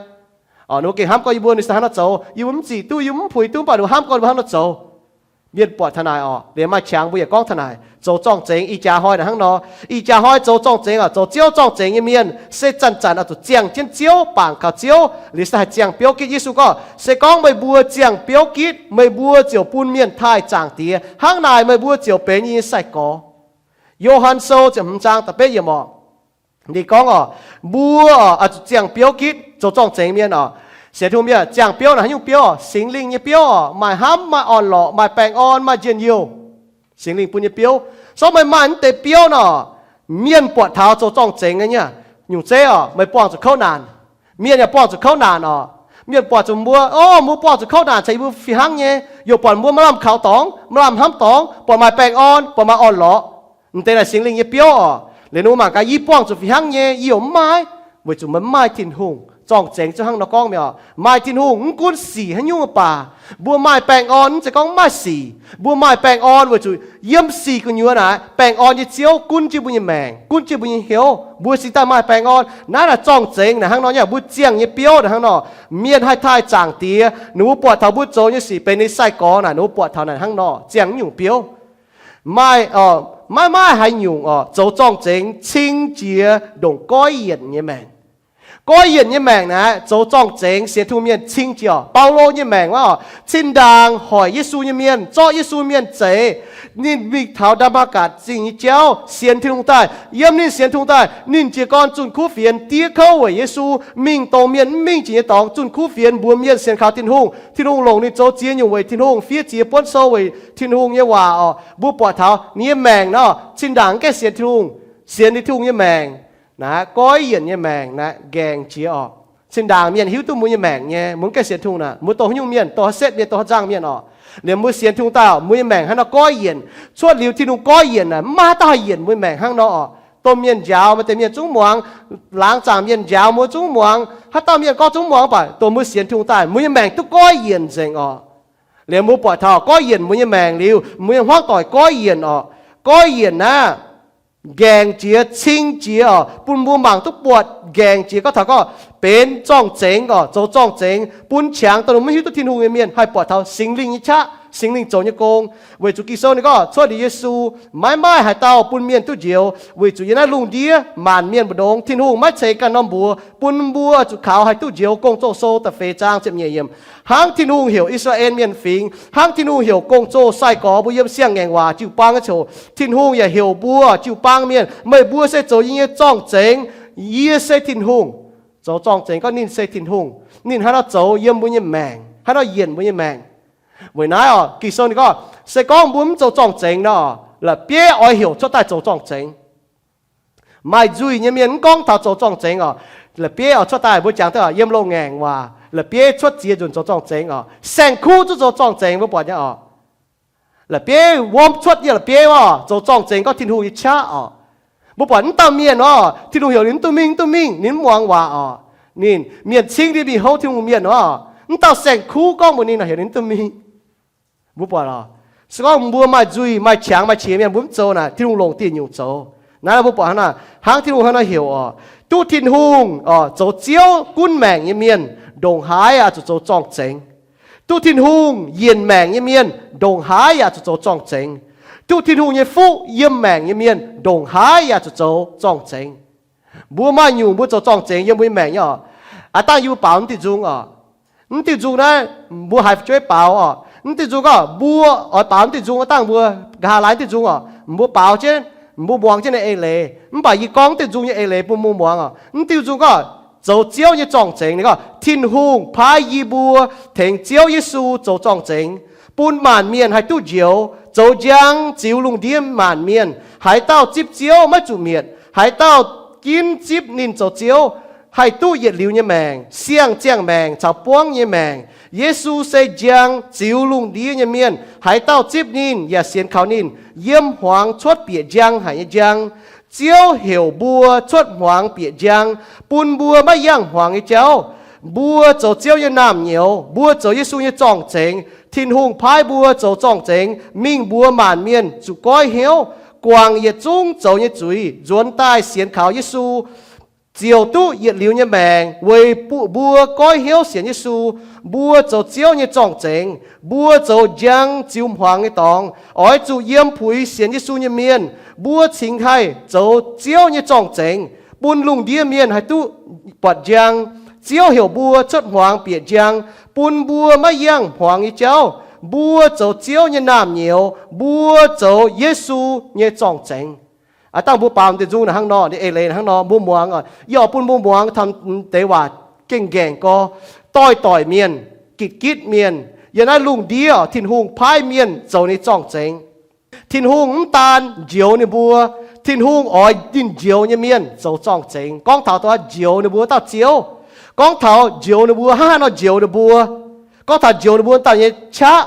Ninh mbuo gengh hnamv gorngv yie mbuo ninh se hnangv nor zoux, yie mbuo mv zic duqv, yie mbuo mv puix duqv, mv baac ninh mbuo hnamv gorngv ninh mbuo hnangv nor zoux. Mienh buatc taux naaic oc. Liemh maaih qangx mbuo yaac gorngv taux naaic, zoux zorng-zengx. Ih jaax hnoi naaic hnangv nor, ih jaax hnoi zoux zorng-zengx oc, zoux Ziouv zorng-zengx nyei mienh se zanc-zanc oix zuqc ziangh jienv Ziouv, bangc kaux Ziouv, liuz se haih ziangh biouv gitv. Yesu gorngv, se gorngv meih mbuo ziangh biouv gitv, meih mbuo ziouc bun mienh taaih Zaangc Diex. Hnangv naaic meih mbuo ziouc benx yie nyei sai-gorx. Yo^han Sou ziepc hmz zaang da'betv yiemc oc. Ninh gorngv oc, mbuo oc, oix zuqc ziangh biouv gitv, zoux zorng-zengx mienh oc. Sienx Tin-Hungh mienh, ziangh biouv naaic haaix nyungc biouv oc? Singx Lingh nyei biouv oc. Maaih hnamv, maaih orn-lorqc, maaih baengh orn, maaih njien-youh. Singx Lingh bun nyei biouv. Se gorngv meih maaih mv deix biouv nor, mienh buatc taux zoux zorng-zengx nyei. Nyungc zeiv oc, meih buangh zuqc kouv naanc. Mienh yaac buangh zuqc kouv naanc oc. Mienh buatc zuqc mbuo, o, mbuo buangh zuqc kouv naanc caux yie mbuo fih hnangv nyei. Yaac buatc mbuo maiv lamh kaux dorngx, maiv lamh hnamv dorngx, buatc maaih baengh orn, buatc maaih orn-lorqc. M'deix naaic Singx Lingh nyei biouv oc. Liuz ninh mbuo mangc gaax, yie buangh zuqc fih hnangv nyei, yie yaac mv maaih, weic zuqc meih mv maaih Tin-Hungh. Zorng-zengx zuqc hnangv nor gorngv mi'aqv oc. Maaih Tin-Hungh mv gunv sic haaix nyungc baac, mbuo maaih baengh orn, mv zeiz gorngv mv maaih sic. Mbuo maaih baengh orn weic zuqc yiem sic gu'nyuoz naaic, baengh orn nyei Ziouv gunv jienv mbuo nyei maengc, gunv jienv mbuo nyei hnyouv. Mbuo cingx daaih maaih baengh orn. Naaiv naaic zorng-zengx naaic hnangv nor nyei, mbuo ziangh nyei biouv naaic hnangv nor. Mienh haih taaih Zaangc Diex, ninh mbuo buatc taux mbuo zoux nyei sic benx ninh sai-gorx naaic, ninh mbuo buatc taux naaic hnangv nor, ziangh nyungc biouv. Maaih, maiv maaih haaix nyungc oc, zoux zorng-zengx cing jiex ndongc goiv yienc nyei maengc. Goiv yienc nyei maengc naaic, zoux zorng-zengx sienx Tin-Hungh mienh cing jiex oc. Baulo nyei maengc wuov oc, cin-ndaangc hoic Yesu nyei mienh, zorqv Yesu mienh zeix. Ninh mingh taux Ndaa^matv^gatc Zingh nyei jauv, sienx Tin-Hungh daaih. Yiem ninh sienx Tin-Hungh daaih, ninh jiez gorn zunh kuv fienx, diev kouv weic Yesu, mingh dongh mienh mv mingh jiex nyei dorngx, zunh kuv fienx mbuox mienh sienx kaux Tin-Hungh. Tin-Hungh longc ninh zoux ziex nyungc weic Tin-Hungh, fiev ziex buonv sou weic Tin-Hungh nyei waac oc. Mbuo buatc taux ninh nyei maengc nor, cin-ndaangc mv gaengh sienx Tin-Hungh, sienx ninh Tin-Hungh nyei maengc naaic, goiv yienc nyei maengc naaic, nqaengc jiex oc. Cin-ndaangc mienh hiuv duqv mbuo nyei maengc nyei, mbuo mv gaengh sienx Tin-Hungh naaic, mbuo dongh haaix nyungc mienh, dongh haaix setv mienh, dongh haaix nzangc mienh oc. Liemh mbuo sienx Tin-Hungh daaih, mbuo nyei maengc hnangv nor goiv yienc. Cuotv liuz Tin-Hungh goiv yienc naaic, mv maaih haaix dauh haih yienc mbuo nyei maengc hnangv nor oc. domh mienh njaaux, maaih deix mienh zungv muangx, laangz zaangc mienh njaaux mbuo zungv muangx, haaix dauh mienh gorngv zungv muangx, mv baac dongh mbuo sienx Tin-Hungh daaih, mbuo nyei maengc duqv goiv yienc nzengc orqc. Liuz mbuo buatc taux goiv yienc mbuo nyei maengc liuz, mbuo nyei hmuangv doic goiv yienc orqc. Goiv yienc naaiv, nqaengc jiex, cing jiex orqc, bun mbuo mangc duqv buatc nqaengc jiex. Gorngv taux gorngv benx zorng-zengx orqc, zoux zorng-zengx bun qangx dongh maiv hiuv duqv Tin-Hungh nyei mienh haih buatc taux Singx Lingh nyei qaqv, Singx Lingh zoux nyei gong. Weic zuqc Ging-Sou ninh gorngv cuotv liuz Yesu, maiv maaih haaix dauh bun mienh duqv njoux, weic zuqc yiem naaiv lungh ndiev maanc mienh mbu'ndongx Tin-Hungh maiv ceix ganh norm mbuox bun mbuo zuqc kaux haih duqv njoux. Gong-Zoh sou da'feix zaang ziepc nyeic yiemc. Hnangv Tin-Hungh heuc I^saa^laa^en Mienh fingx, hnangv Tin-Hungh heuc gong-zoh sai-gorx mbuo yiem siang-ngaengc waac jiu-baang nyei ziangh hoc, Tin-Hungh yaac heuc mbuo jiu-baang mienh, meih mbuo se zoux yie nyei zorng-zengx. Yie se Tin-Hungh. Zoux zorng-zengx gorngv ninh se Tin-Hungh. Ninh haaix nor zoux yiem mbuo nyei maengc, haaix nor yienc mbuo nyei maengc. Weic naaiv orqc, Ging-Sou ninh gorngv se gorngv mbuo mv zoux zorng-zengx nor, la'bieiv oix heuc cuotv daaih zoux zorng-zengx. Maaih nzuih nyei mienh mv gorngv taux zoux zorng-zengx orqc, la'bieiv oix cuotv daaih. Mbuo jangx duqv yiem loz-ngaengc waac, la'bieiv cuotv ziex nzunc zoux zorng-zengx orqc, saeng-kuv zungv zoux zorng-zengx, mbuo buatc nyei orqc. La'bieiv wuom cuotv yiem la'bieiv orqc, zoux zorng-zengx gorngv Tin-Hungh nyei qaqv orqc. Mbuo buatc mv dauh mienh orqc, Tin-Hungh heuc ninh mv duqv mingh, mv duqv mingh, ninh mv muangx waac orqc. Ninh, mienh cingv ninh mingh houv Tin-Hungh mienh orqc, mv dauh saeng-kuv gorngv mbuox ninh, heuc ninh mv duqv mingh. Mbuo buatc orqc, se gorngv mbuo maaih nzuih, maaih qangx, maaih qiex mienh, mbuo mv zoux naaic, Tin-Hungh longc dieh nyungc zoux. Naaiv mbuo buatc hnangv naaic, hnangv Tin-Hungh hnangv nor heuc orqc, duqv Tin-Hungh, orqc, zoux Ziouv gunv maengc nyei mienh, ndongc haaix yaac zuqc zoux zorng-zengx. Duqv Tin-Hungh yienc maengc nyei mienh, ndongc haaix yaac zuqc zoux zorng-zengx. Duqv Tin-Hungh nyei fuqv yiem maengc nyei mienh, ndongc haaix yaac zuqc zoux zorng-zengx. Mbuo maaih nyungc mbuo zoux zorng-zengx yiem mbuo nyei maengc nyei orqc. Aav dangh yie mbuo baaux mv diuh nzung orqc. Mv diuh nzung naaiv mbuo haiz fu'jueiv baaux orqc. Mv diuh nzung gorngv mbuo oix baaux mv diuh nzung, aav dangh mbuo nqa'haav laaix mv diuh nzung orqc, mbuo baaux jienv, mbuo muangx jienv ninh eix leiz. Mv baac yie gorngv mv diuh nzung nyei eix leiz bun mbuo muangx orqc. Mv diuh nzung gorngv zoux Ziouv nyei zorng-zengx. Ninh gorngv, Tin-Hungh paaiv yie mbuo tengx Ziouv Yesu zoux zorng-zengx, bun maanc mienh haih duqv njoux, zoux njang ziux lungh ndiev maanc mienh. Haaix dauh zipv Ziouv maiv zuqc mietc. Haaix dauh ginv zipv ninh zoux Ziouv, haih duqv yietc liuz nyei maengc. Siang-ziangh maengc caux buangv nyei maengc. Yesu se njang ziux lungh ndiev nyei mienh. Haaix dauh zipv ninh yaac sienx kaux ninh, yiem hmuangx cuotv bieqc njang haic nyei njang. Ziouv heuc mbuo cuotv hmuangx bieqc njang, bun mbuo maiv yangh hmuangx nyei jauv. Mbuo zoux Ziouv nyei naamh nyouz, mbuo zoux Yesu nyei zorng-zengx. Tin-Hungh paaiv mbuo zoux zorng-zengx mingh mbuox maanc mienh zuqc goiv hnyouv, guangc yietc zungv zoux nyei zuiz, nzuonx daaih sienx kaux Yesu, ziouc duqv yietc liuz nyei maengc. Weic mbuo goiv hnyouv sienx Yesu, mbuo zoux Ziouv nyei zorng-zengx, mbuo zoux njang ziux hmuangx nyei dorngx. Oix zuqc yiem puix sienx Yesu nyei mienh, mbuo cingx haih zoux Ziouv nyei zorng-zengx, bun lungh ndiev mienh haih duqv buatc njang. Ziouv heuc mbuo cuotv hmuangx bieqc njang, bun mbuo maiv yangh hmuangx nyei jauv. Mbuo zoux Ziouv nyei naamh nyouz, mbuo zoux Yesu nyei zorng-zengx. Aav dangh mbuo baaux diuh nzung naaic hnangv nor, ninh eix leiz hnangv nor, mbuo muangx, yie oix bun mbuo muangx taux deix waac gengh ngaengc gorx, doix-doic mienh, gitv-gitv mienh, yiem naaiv lungh ndiev Tin-Hungh paaiv mienh zoux ninh zorng-zengx. Tin-Hungh mv daan njoux ninh mbuo, Tin-Hungh oix ninh njoux nyei mienh zoux zorng-zengx. Gorngv taux dongh njoux ninh mbuo dauh Ziouv, gorngv taux njoux ninh mbuo hnangv haaix nor njoux ninh mbuo, gorngv taux njoux ninh mbuo dauh nyei qaqv.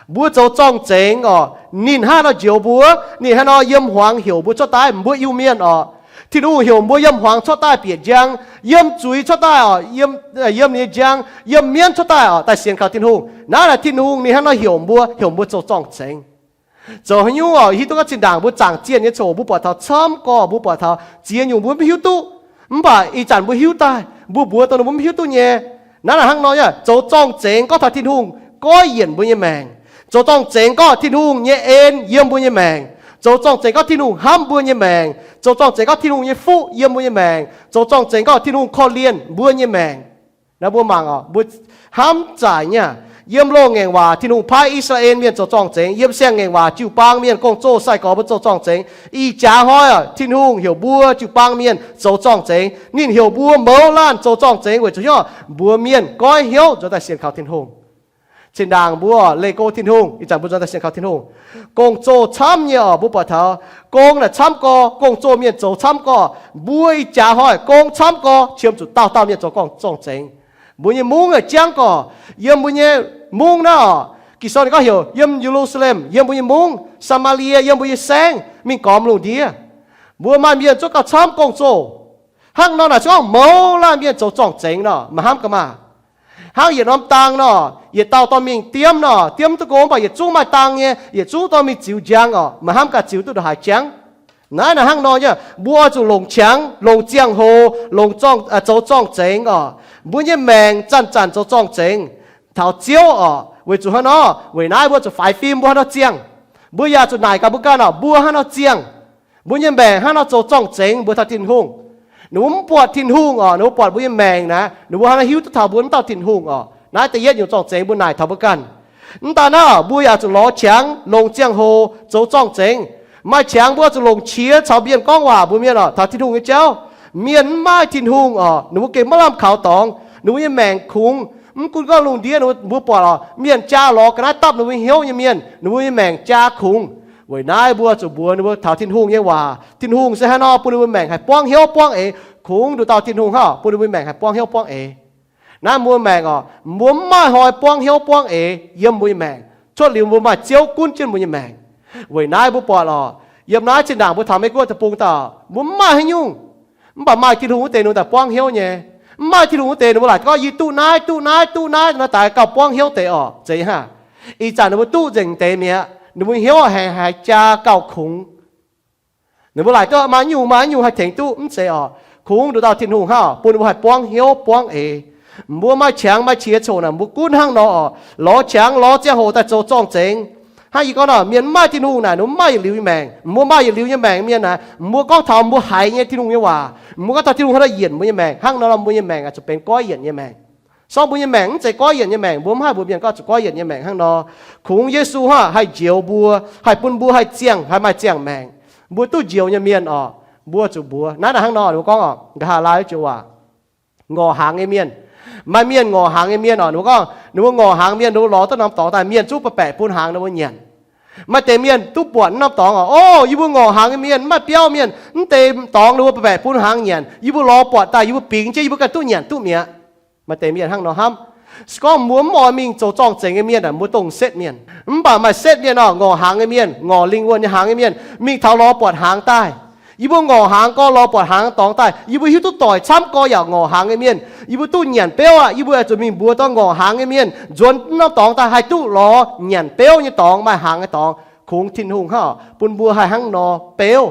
Mbuo zoux zorng-zengx orqc, ninh hnangv haaix nor njoux mbuo, ninh hnangv haaix nor yiem hmuangx heuc mbuo cuotv daaih, mbuo Iu-Mienh orqc. Tin-Hungh heuc mbuo yiem hmuangx cuotv daaih bieqc njang, yiem zuiz cuotv daaih orqc, yiem, yiem ninh nyei njang, yiem mienv cuotv daaih orqc, daaih sienx kaux Tin-Hungh. Naaiv naaic Tin-Hungh ninh hnangv haaix nor heuc mbuo, heuc mbuo zoux zorng-zengx. Zoux haaix nyungc orqc, hiuv duqv gorngv zinh ndaangc mbuo zaangc zienh nyei ziangh hoc mbuo buatc taux camv gorqv, mbuo buatc taux ziex nyungc mbuo mv hiuv duqv. Mv baac ih zanc mbuo hiuv daaih, mbuo mbuox dongh mbuo mv hiuv duqv nyei. Naaiv naaic hnangv nor, zoux zorng-zengx gorngv taux Tin-Hungh goiv yienc mbuo nyei maengc. Zoux zorng-zengx gorngv Tin-Hungh nyei en yiem mbuo nyei maengc. Zoux zorng-zengx gorngv Tin-Hungh hnamv mbuo nyei maengc. Zoux zorng-zengx gorngv Tin-Hungh nyei fuqv yiem mbuo nyei maengc. Zoux zorng-zengx gorngv Tin-Hungh korv-lienh mbuo nyei maengc. Naaiv mbuo mangc orqc, mbuo hnamv zaaic nyei aqv. Yiem loz-ngaengc waac Tin-Hungh paaiv I^saa^laa^en Mienh zoux zorng-zengx. Yiem siang-ngaengc waac jiu-baang mienh gong-zoh sai-gorx mbuo zoux zorng-zengx. Ih jaax hnoi orqc, Tin-Hungh heuc mbuo jiu-baang mienh zoux zorng-zengx. Ninh heuc mbuo mouz laanh zoux zorng-zengx weic zuqc hnyouv mbuox mienh goiv hnyouv nzuonx daaih sienx kaux Tin-Hungh. Zinh ndaangc mbuo leih go Tin-Hungh, ih zanc mbuo nzuonx daaih sienx kaux Tin-Hungh. Gong-zoh camv nyei orqc, mbuo buatc taux gong naaic camv gorx, gong-zoh mienh zoux camv gorx. Mbuo ih jaax hnoi gong camv gorx, qiemx zuqc dauh dauh mienh zoux gong zorng-zengx. Mbuo nyei mungv jangv gorx, yiem mbuo nyei mungv naaiv orqc, Ging-Sou ninh gorngv heuc yiem Ye^lu^saa^lem, yiem mbuo nyei mungv, Saa^maa^lie, yiem mbuo nyei saengv, mingh gormx lungh ndiev. Mbuo maaih mienh zuov gauh camv gong-zoh. Hnangv nor naaic se gorngv mouz laanh mienh zoux zorng-zengx nor, maiv hnamv ga'maah. Hnangv yietc norm dang nor, yietc dauh dorh mingh diemv nor, diemv duqv gong, mv baac yietc zungv maaih dang nyei, yietc zungv dorh mingh ziux njang oc, maiv hnamv ganh ziux duqv ndongc haaix jangv. Naaiv naaic hnangv nor nyei, mbuo oix zuqc longc qangx, longc ziangh hoc, longc zorng, zoux zorng-zengx oc. Mbuo nyei maengc zanc-zanc zoux zorng-zengx taux Ziouv oc. Weic zuqc hnangv nor, weic naaiv mbuo zuqc faix fim mbuo hnangv nor ziangh. Mbuo yaac zuqc naaic gaax mbuo ganh oc, mbuo hnangv nor ziangh. Mbuo nyei maengc hnangv nor zoux zorng-zengx mbuo taux Tin-Hungh. Ninh mbuo mv buatc Tin-Hungh oc, ninh mbuo buatc mbuo nyei maengc naaic, ninh mbuo hnangv nor hiuv duqv taux mbuo mv dauh Tin-Hungh oc. Naaiv da'yietv nyungc zorng-zengx mbuo naaic taux mbuo ganh. Mv daan naaiv, mbuo yaac zuqc lorz qangx, longc ziangh hoc zoux zorng-zengx. Maaih qangx mbuo zuqc longc qiex caux mienh gorngv waac mbuox mienh oc, taux Tin-Hungh nyei jauv. Mienh mv maaih Tin-Hungh oc, ninh mbuo gengh maiv lamh kaux dorngx, ninh mbuo nyei maengc kungx. Mv gunv gorngv lungh ndiev ninh mbuo buatc oc, mienh jaa lorz ga'naaiv dapv ninh mbuo hnyouv nyei mienh, ninh mbuo nyei maengc jaa kungx. Weic naaiv mbuo zuqc mbuox ninh mbuo taux Tin-Hungh nyei waac. Tin-Hungh se hnangv nor bun ninh mbuo maengc haih buangv hnyouv buangv eix. Kungx nduqc dauh Tin-Hungh hnangv bun ninh mbuo maengc haih buangv hnyouv buangv eix. Naaiv mbuo maengc oc, mbuo mv maaih hnoi buangv hnyouv buangv eix yiem mbuo nyei maengc. Cuotv liuz mbuo maaih Ziouv gunv jienv mbuo nyei maengc. Weic naaiv mbuo buatc oc, yiem naaiv zinh ndaangc mbuo taux Meiv Guoqv deic-bung daaih, mbuo mv maaih haaix nyungc. Mv baac maaih Tin-Hungh wuov deix ninh mbuo daaih buangv hnyouv nyei. Mv maaih Tin-Hungh wuov deix ninh mbuo laaic gorngv yie duqv naaiv, duqv naaiv, duqv naaiv, naaiv daaih gauh buangv hnyouv deix oc, zeiz haav. Ih zanc ninh mbuo duqv nzengc deix mi'aqv, ninh mbuo hnyouv haiz, haiz jaa gauh kungx. Ninh mbuo laaic duqv maaih nyungc maaih nyungc haih tengx duqv, mv zeiz oc. Kungx nduqc dauh Tin-Hungh hnangv bun ninh mbuo haih buangv hnyouv buangv eix. Mbuo maaih qangx maaih qiex coc naaic mbuo gunv hnangv nor oc, lorz qangx lorz ziangh hoc daaih zoux zorng-zengx. Hnangv yie gorngv nor, mienh mv maaih Tin-Hungh naaic, ninh mbuo mv maaih yietc liuz nyei maengc. Mbuo maaih yietc liuz nyei maengc mienh naaic, mbuo gorngv taux mbuo haiz nyei Tin-Hungh nyei waac, mbuo gorngv taux Tin-Hungh hnangv nor yienc mbuo nyei maengc. Hnangv nor mbuo nyei maengc oix zuqc benx goiv yienc nyei maengc. Sorng mbuo nyei maengc mv zeiz goiv yienc nyei maengc, mbuo mv haih mbuox mienh gorngv zuqc goiv yienc nyei maengc hnangv nor. Kungx Yesu hnangv haih njoux mbuo, haih bun mbuo haih ziangh, haih maaih ziangh maengc. Mbuo duqv njoux nyei mienh oc, mbuo zuqc mbuox naaiv naaic hnangv nor, ninh mbuo gorngv oc, nqa'haav laai joux waac, ngorc hnaangx nyei mienh. Maaih mienh ngorc hnaangx nyei mienh oc, ninh mbuo gorngv ninh mbuo ngorc hnaangx mienh, ninh mbuo lorz duqv norm dorngx daaih, mienh zungv baeqc bun hnaangx ninh mbuo nyanc. Maaih deix mienh duqv buatc norm dorngx oc, o, yie mbuo ngorc hnaangx nyei mienh, mv maaih biauv mienh, mv deix dorngx ninh mbuo baeqc bun hnaangx nyanc, yie mbuo lorz buatc daaih, yie mbuo bingx jienv yie mbuo ganh duqv nyanc duqv mi'aqv. Maaih deix mienh hnangv nor hnamv. Se gorngv mbuo mv oix mingh zoux zorng-zengx nyei mienh aah, mbuo dongh setv mienh. Mv baac maaih setv mienh oc, ngorc hnaangx nyei mienh, ngorc lingh wuonh nyei hnaangx nyei mienh, mingh taux lorz buatc hnaangx daaih. Yie mbuo ngorc hnaangx gorx lorz buatc hnaangx dorngx daaih, yie mbuo hiuv duqv doic camv gorx yaac ngorc hnaangx nyei mienh. Yie mbuo duqv nyanc beuv aqv, yie mbuo zuqc mingh mbuox dorh ngorc hnaangx nyei mienh nzuonx norm dorngx daaih haih duqv lorz nyanc beuv nyei dorngx, maaih hnaangx nyei dorngx. Kungx Tin-Hungh hnangv bun mbuo haih hnangv nor beuv.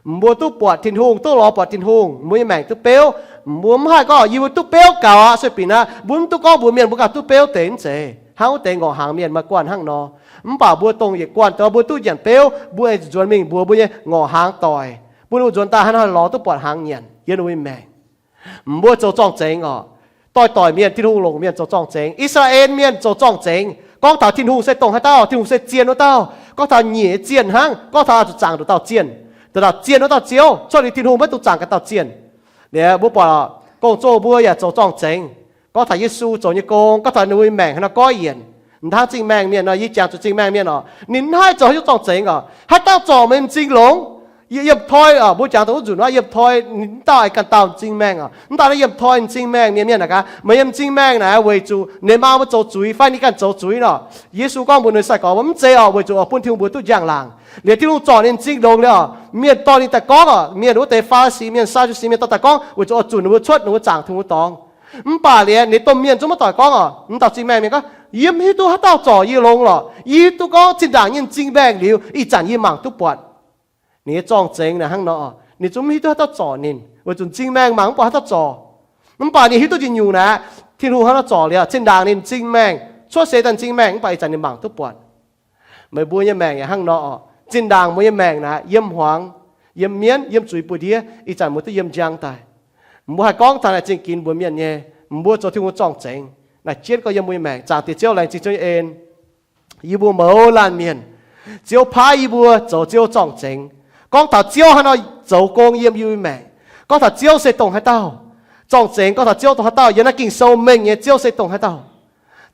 Mbuo duqv buatc Tin-Hungh, duqv lorz buatc Tin-Hungh, mbuo nyei maengc duqv beuv. Mbuo mv haih gorngv yie mbuo duqv beuv gaux aqv, sueih binc aqv. Mbuo mv duqv gorngv mbuox mienh mbuo ganh duqv beuv deix mv zeiz. Hnangv wuov deix ngorc hnaangx mienh maaih guanh hnangv nor. Mv baac mbuo dongh yietc guanh dongh mbuo duqv nyanc beuv, mbuo zuqc nzuonx mingh mbuox mbuo nyei ngorc hnaangx doic, bun ninh mbuo nzuonx daaih hnangv naaiv lorz duqv buatc hnaangx nyanc yiem ninh mbuo nyei maengc. Mbuo zoux zorng-zengx oc. Doix-doix mienh, Tin-Hungh longc mienh zoux zorng-zengx. I^saa^laa^en Mienh zoux zorng-zengx. Gorngv taux Tin-Hungh se dongh haaix dauh? Tin-Hungh se zien wuov dauh. Gorngv taux nyiec nyei zienh hnangv, gorngv taux zuqc zaangc nduqc dauh zienh. Da'dauh zien wuov dauh Ziouv, cuotv liuz Tin-Hungh maiv dungx zaangc ganh dauh zienh. Liuz mbuo buatc gong-zoh mbuo yaac zoux zorng-zengx. Gorngv taux Yesu zoux nyei gong, gorngv taux ninh mbuo nyei maengc haaix nor goiv yienc. M'dangv zingh maengh mienh nor, yie jangx zuqc zingh maengh mienh oc, ninh mv haih zoux haaix nyungc zorng-zengx oc. Haaix dauh zorc meih m'zing longx? Yie, yiem toi oc, mbuo jangx dongh wuov nzunc wuov, yiem toi, mv dauh aengx ganh dauh m'zing maengh oc. Mv dauh naaiv yiem toi m'zing maengh mienh, mienh naaic gaax, meih yiem m'zing maengh naaic weic zuqc ninh maa mbuo zoux zuiz fai ninh ganh zoux zuiz nor. Yesu gorngv mbuox ninh sai-gorx mbuo, mv zeiz oc, weic zuqc oix bun Tin-Hungh mbuox duqv njang-laangc. Liuz Tin-Hungh zorc ninh m'zing longx liuz oc, mienh dorh ninh daaih gorngv oc, mienh wuov deix Faa^li^si mienh, Saa^du^si mienh dorh daaih gorngv weic zuqc oix zunc ninh mbuo cuotv, ninh mbuo zaangc Tin-Hungh dorngx. Mv baac liuz ninh domh mienh zungv maiv doic gorngv oc. Mv dauh m'zing maengh mienh gorngv, yie mv hiuv duqv haaix dauh zorc yie longx lorqc. Yie hiuv duqv gorngv zinh ndaangc nyei m'zing maengh liuz, ih zanc yie mangc duqv buatc. Ninh nyei zorng-zengx naaic hnangv nor, ninh zungv mv hiuv duqv haaix dauh zorc ninh, weic zuqc m'zing maengh mangc mv buatc haaix dauh zorc. Mv baac ninh hiuv duqv njien-youh naaic, Tin-Hungh hnangv nor zorc liuz, zinh ndaangc ninh m'zing maengh cuotv seix daaih m'zing maengh, mv baac ih zanc ninh mangc duqv buatc. Meih mbuo nyei maengc yaac hnangv nor oc. Zinh ndaangc mbuo nyei maengc naaic yiem hmuangx, yiem mienv, yiem zuiz buoz-ndiev, ih zanc mbuo duqv yiem njang daaih. Mbuo haih gorngv taux naaic zingh ginx mbuox mienh nyei, mbuo zoux Tin-Hungh zorng-zengx. Naaic jienv gorngv yiem mbuo nyei maengc, Zaangc Diex Ziouv laengz zingh Ziouv nyei en. Yie mbuo mouz laanh mienh, Ziouv paaiv yie mbuo zoux Ziouv zorng-zengx. Gorngv taux Ziouv hnangv nor zoux gong yiem yie mbuo nyei maengc. Gorngv taux Ziouv se dongh haaix dauh, zorng-zengx gorngv taux Ziouv dongh haaix dauh, yiem naaiv Ging-Sou mengh nyei Ziouv se dongh haaix dauh.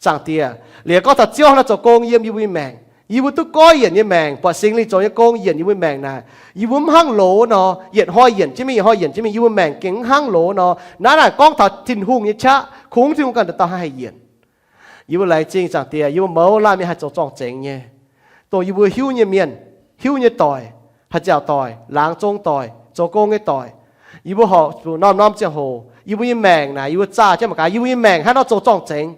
Zaangc Diex, liuz gorngv taux Ziouv hnangv nor zoux gong yiem yie mbuo nyei maengc, yie mbuo duqv goiv yienc nyei maengc, buatc Singx Lingh zoux nyei gong yienc yie mbuo nyei maengc naaic, yie mbuo mv hnangv loz nor, yietc hnoi yienc jienv mingh, yietc hnoi yienc jienv mingh, yie mbuo maengc gengh mv hnangv loz nor. Naaiv naaic gorngv taux Tin-Hungh nyei qaqv, kungx Tin-Hungh ganh dauh dauh haih yienc. Yie mbuo laengz zingh Zaangc Diex, yie mbuo mouz laanh mienh haih zoux zorng-zengx nyei, dongh yie mbuo hiuv nyei mienh, hiuv nyei doic, Paav nziaauc doic, laangz zong doic, zoux gong nyei doic, yie mbuo horpc zuqc norm-norm ziangh hoc yie mbuo nyei maengc naaic, yie mbuo zaah jienv mangc gaax, yih mbuo nyei maengc haaix nor zoux zorng-zengx.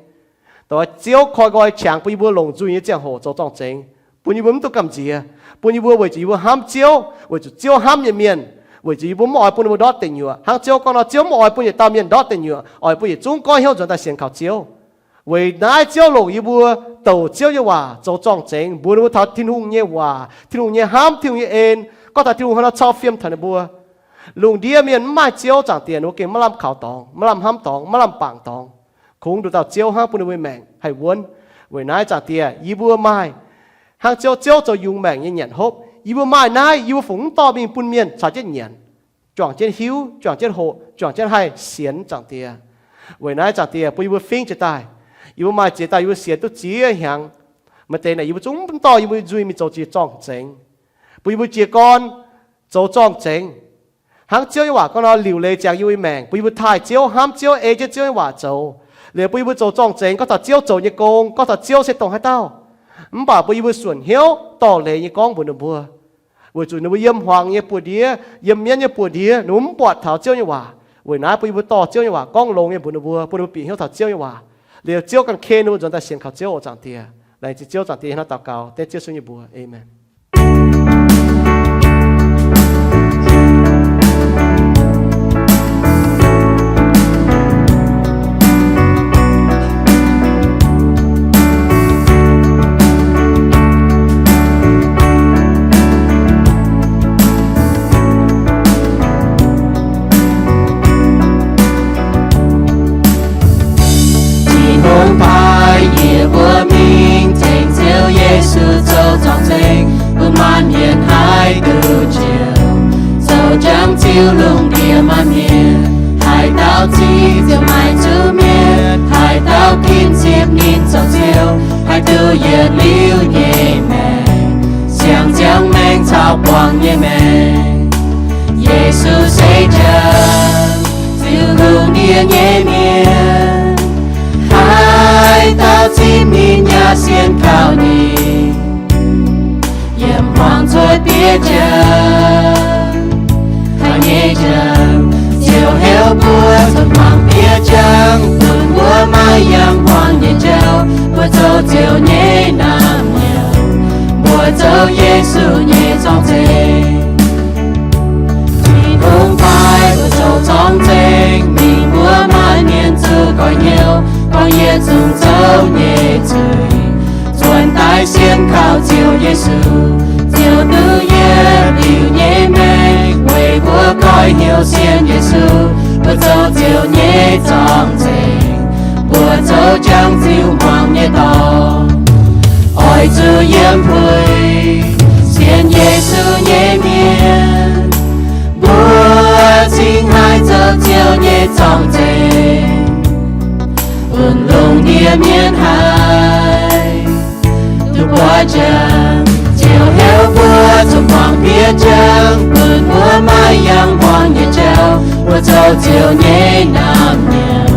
Doix Ziouv koi nqoi qangx bun yie mbuo longc nzuih nyei ziangh hoc zoux zorng-zengx, bun yie mbuo mv duqv gamh nziex, bun yie mbuo weic zuqc yie mbuo hnamv Ziouv, weic zuqc Ziouv hnamv nyei mienh, weic zuqc yie mbuo mv oix bun ninh mbuo ndortv deic nyuoqc. Hnangv Ziouv gorngv nor, Ziouv mv oix bun yietc dauh mienh ndortv deic nyuoqc, oix bun yietc zungv goiv hnyouv nzuonx daaih sienx kaux Ziouv. Weic naaiv Ziouv longc yie mbuo douc Ziouv nyei waac zoux zorng-zengx, mbuox ninh mbuo taux Tin-Hungh nyei waac, Tin-Hungh nyei hnamv, Tin-Hungh nyei en, gorngv taux Tin-Hungh haaix nor cau fiem taux ninh mbuo. Lungh ndiev mienh mv maaih Ziouv, Zaangc Diex, ninh mbuo gengh maiv lamh kaux dorngx, maiv lamh hnamv dorngx, maiv lamh bangc dorngx. Kungx nduqc dauh Ziouv hnangv bun ninh mbuo maengc haih wuonv. Weic naaiv Zaangc Diex, yie mbuo maaih hnangv Ziouv, Ziouv zoux yungz maengc nyei nyanc hopv. Yie mbuo maaih naaiv, yie mbuo fungc mv dorh mingh bun mienh caux jienv nyanc, juangc jienv hiuv, juangc jienv hoqc, juangc jienv haih sienx, Zaangc Diex. Weic naaiv Zaangc Diex, bun yie mbuo fingv jiez daaih, yie mbuo maaih ziex dauh yie mbuo sienx duqv ziex hnyangx, maaih deix naaic yie mbuo zungv mv dorh yie mbuo nzuih mingh zoux ziex zorng-zengx, bun yie mbuo jiez gorn zoux zorng-zengx. Hnangv Ziouv nyei waac gorngv nor, liuc leiz ziangx yie mbuo nyei maengc, bun yie mbuo taaih Ziouv, hnamv Ziouv, ei jienv Ziouv nyei waac zoux. Liuz bun yie mbuo zoux zorng-zengx, gorngv taux Ziouv zoux nyei gong, gorngv taux Ziouv se dongh haaix dauh. Mv baac bun yie mbuo suonc hnyouv dorh leiz nyei gorngv mbuox ninh mbuo, weic zuqc ninh mbuo yiem hmuangx nyei buoz-ndiev, yiem mienv nyei buoz-ndiev, ninh mbuo mv buatc taux Ziouv nyei waac. Weic naaiv bun yie mbuo dorh Ziouv nyei waac gorngv longx nyei mbuox ninh mbuo, bun ninh mbuo bieqc hnyouv taux Ziouv nyei waac. Liuz Ziouv ganh ken ninh mbuo nzuonx daaih sienx kaux Ziouv oc, Zaangc Diex. Laengz zingh Ziouv, Zaangc Diex, hnangv naaiv daux gaux dengv Ziouv Yesu nyei mbuox. Aamen. Tin-Hungh paaiv yie mbuo mingh ceng Ziouv Yesu zoux zorng-zengx, bun maanc mienh haih duqv njoux, zoux jangx Ziouv lungh ndiev maanc mienh. Haaix dauh ziqc Ziouv maaih zuqc mietc, haaix dauh ginv ziepc ninh zoux Ziouv, haih duqv yietc liuz nyei maengc, siang-ziangh maengc caux buangh nyei maengc. Yesu se jangx Ziouv lungh ndiev nyei mienh. Haaix dauh zipv ninh yaac sienx kaux ninh, yiem hmuangx cuotv diev jangx. Haiz nyei jangx, Ziouv heuc mbuo zuotc hmuangx diev jangx, bun mbuo maaih yangh hmuangx nyei jauv, mbuo zoux Ziouv nyei naamh nyouz, mbuo zoux Yesu nyei zorng-zengx. Tin-Hungh paaiv mbuo zoux zorng-zengx, mingh mbuox maanc mienh zuqc goiv hnyouv, gorngv yietc zungv zoux nyei zuiz, zuonx daaih sienx kaux Ziouv Yesu, Ziouv duqv yietc liuz nyei maengc weic mbuo goiv hnyouv sienx Yesu. Mbuo zoux Ziouv nyei zorng-zengx, mbuo zoux jangx Ziouv hmuangx nyei dorngx. Oix zuqc yiem puix sienx Yesu nyei mienh, mbuo cingx haih zoux Ziouv nyei zorng-zengx, bun lungh ndiev mienh haih duqv buatc jangx. Ziouv heuc mbuo zuotc hmuangx diev jangx, bun mbuo maaih yangh hmuangx nyei jauv, mbuo zoux Ziouv nyei naamh nyouz,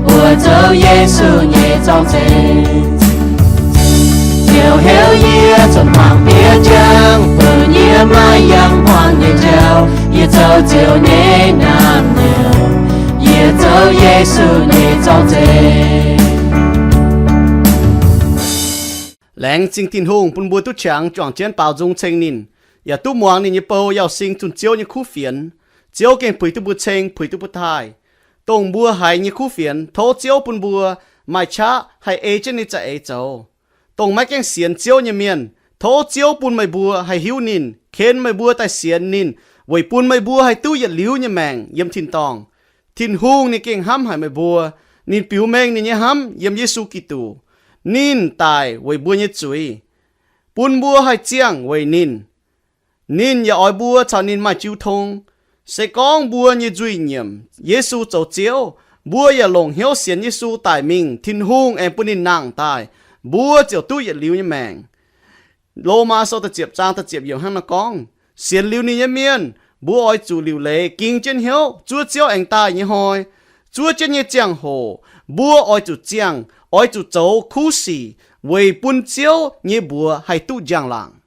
mbuo zoux Yesu nyei zorng-zengx. Ziouv heuc yie zuotc hmuangx diev jangx, bun yie maaih yangh hmuangx nyei jauv. Yie zoux Ziouv nyei naamh nyouz, yie zoux Yesu nyei zorng-zengx. Laengz zingh Tin-Hungh bun mbuo duqv qangx juangc jienv baaux nzung ceng ninh, yaac duqv muangx ninh nyei bou yauh sing zunh Ziouv nyei kuv fienx. Ziouv gengh puix duqv mbuo ceng, puix duqv mbuo taaih. Dongh mbuo haiz nyei kuv fienx, tov Ziouv bun mbuo maaih qaqv haih ei jienv ninh za'eix zoux. Dongh maiv gaengh sienx Ziouv nyei mienh, tov Ziouv bun meih mbuo haih hiuv ninh, ken meih mbuo daaih sienx ninh, weic bun meih mbuo haih duqv yietc liuz nyei maengc yiem tin-dorngh. Tin-Hungh ninh gengh hnamv haic meih mbuo. Ninh biux mengh ninh nyei hnamv yiem Yesu Giduc. Ninh daic weic mbuo nyei zuiz, bun mbuo haih ziangh weic ninh. Ninh yaac oix mbuo caux ninh maaih jiu tong. Se gorngv mbuo nyei nzuih nyiemc Yesu zoux Ziouv, mbuo yaac longc hnyouv sienx Yesu daic mingh, Tin-Hungh aengx bun ninh nangh daaih, mbuo ziouc duqv yietc liuz nyei maengc. Lomaa Sou da'ziepc zaang da'ziepc yiemc hnangv naaiv gorngv, sienx liuz ninh nyei mienh, mbuo oix zuqc liuc leiz ging jienv hnyouv zuov Ziouv aengx daaih nyei hnoi. Zuov jienv nyei ziangh hoc, mbuo oix zuqc ziangh, oix zuqc zoux kuv sic weic bun Ziouv nyei mbuox haih duqv njang-laangc.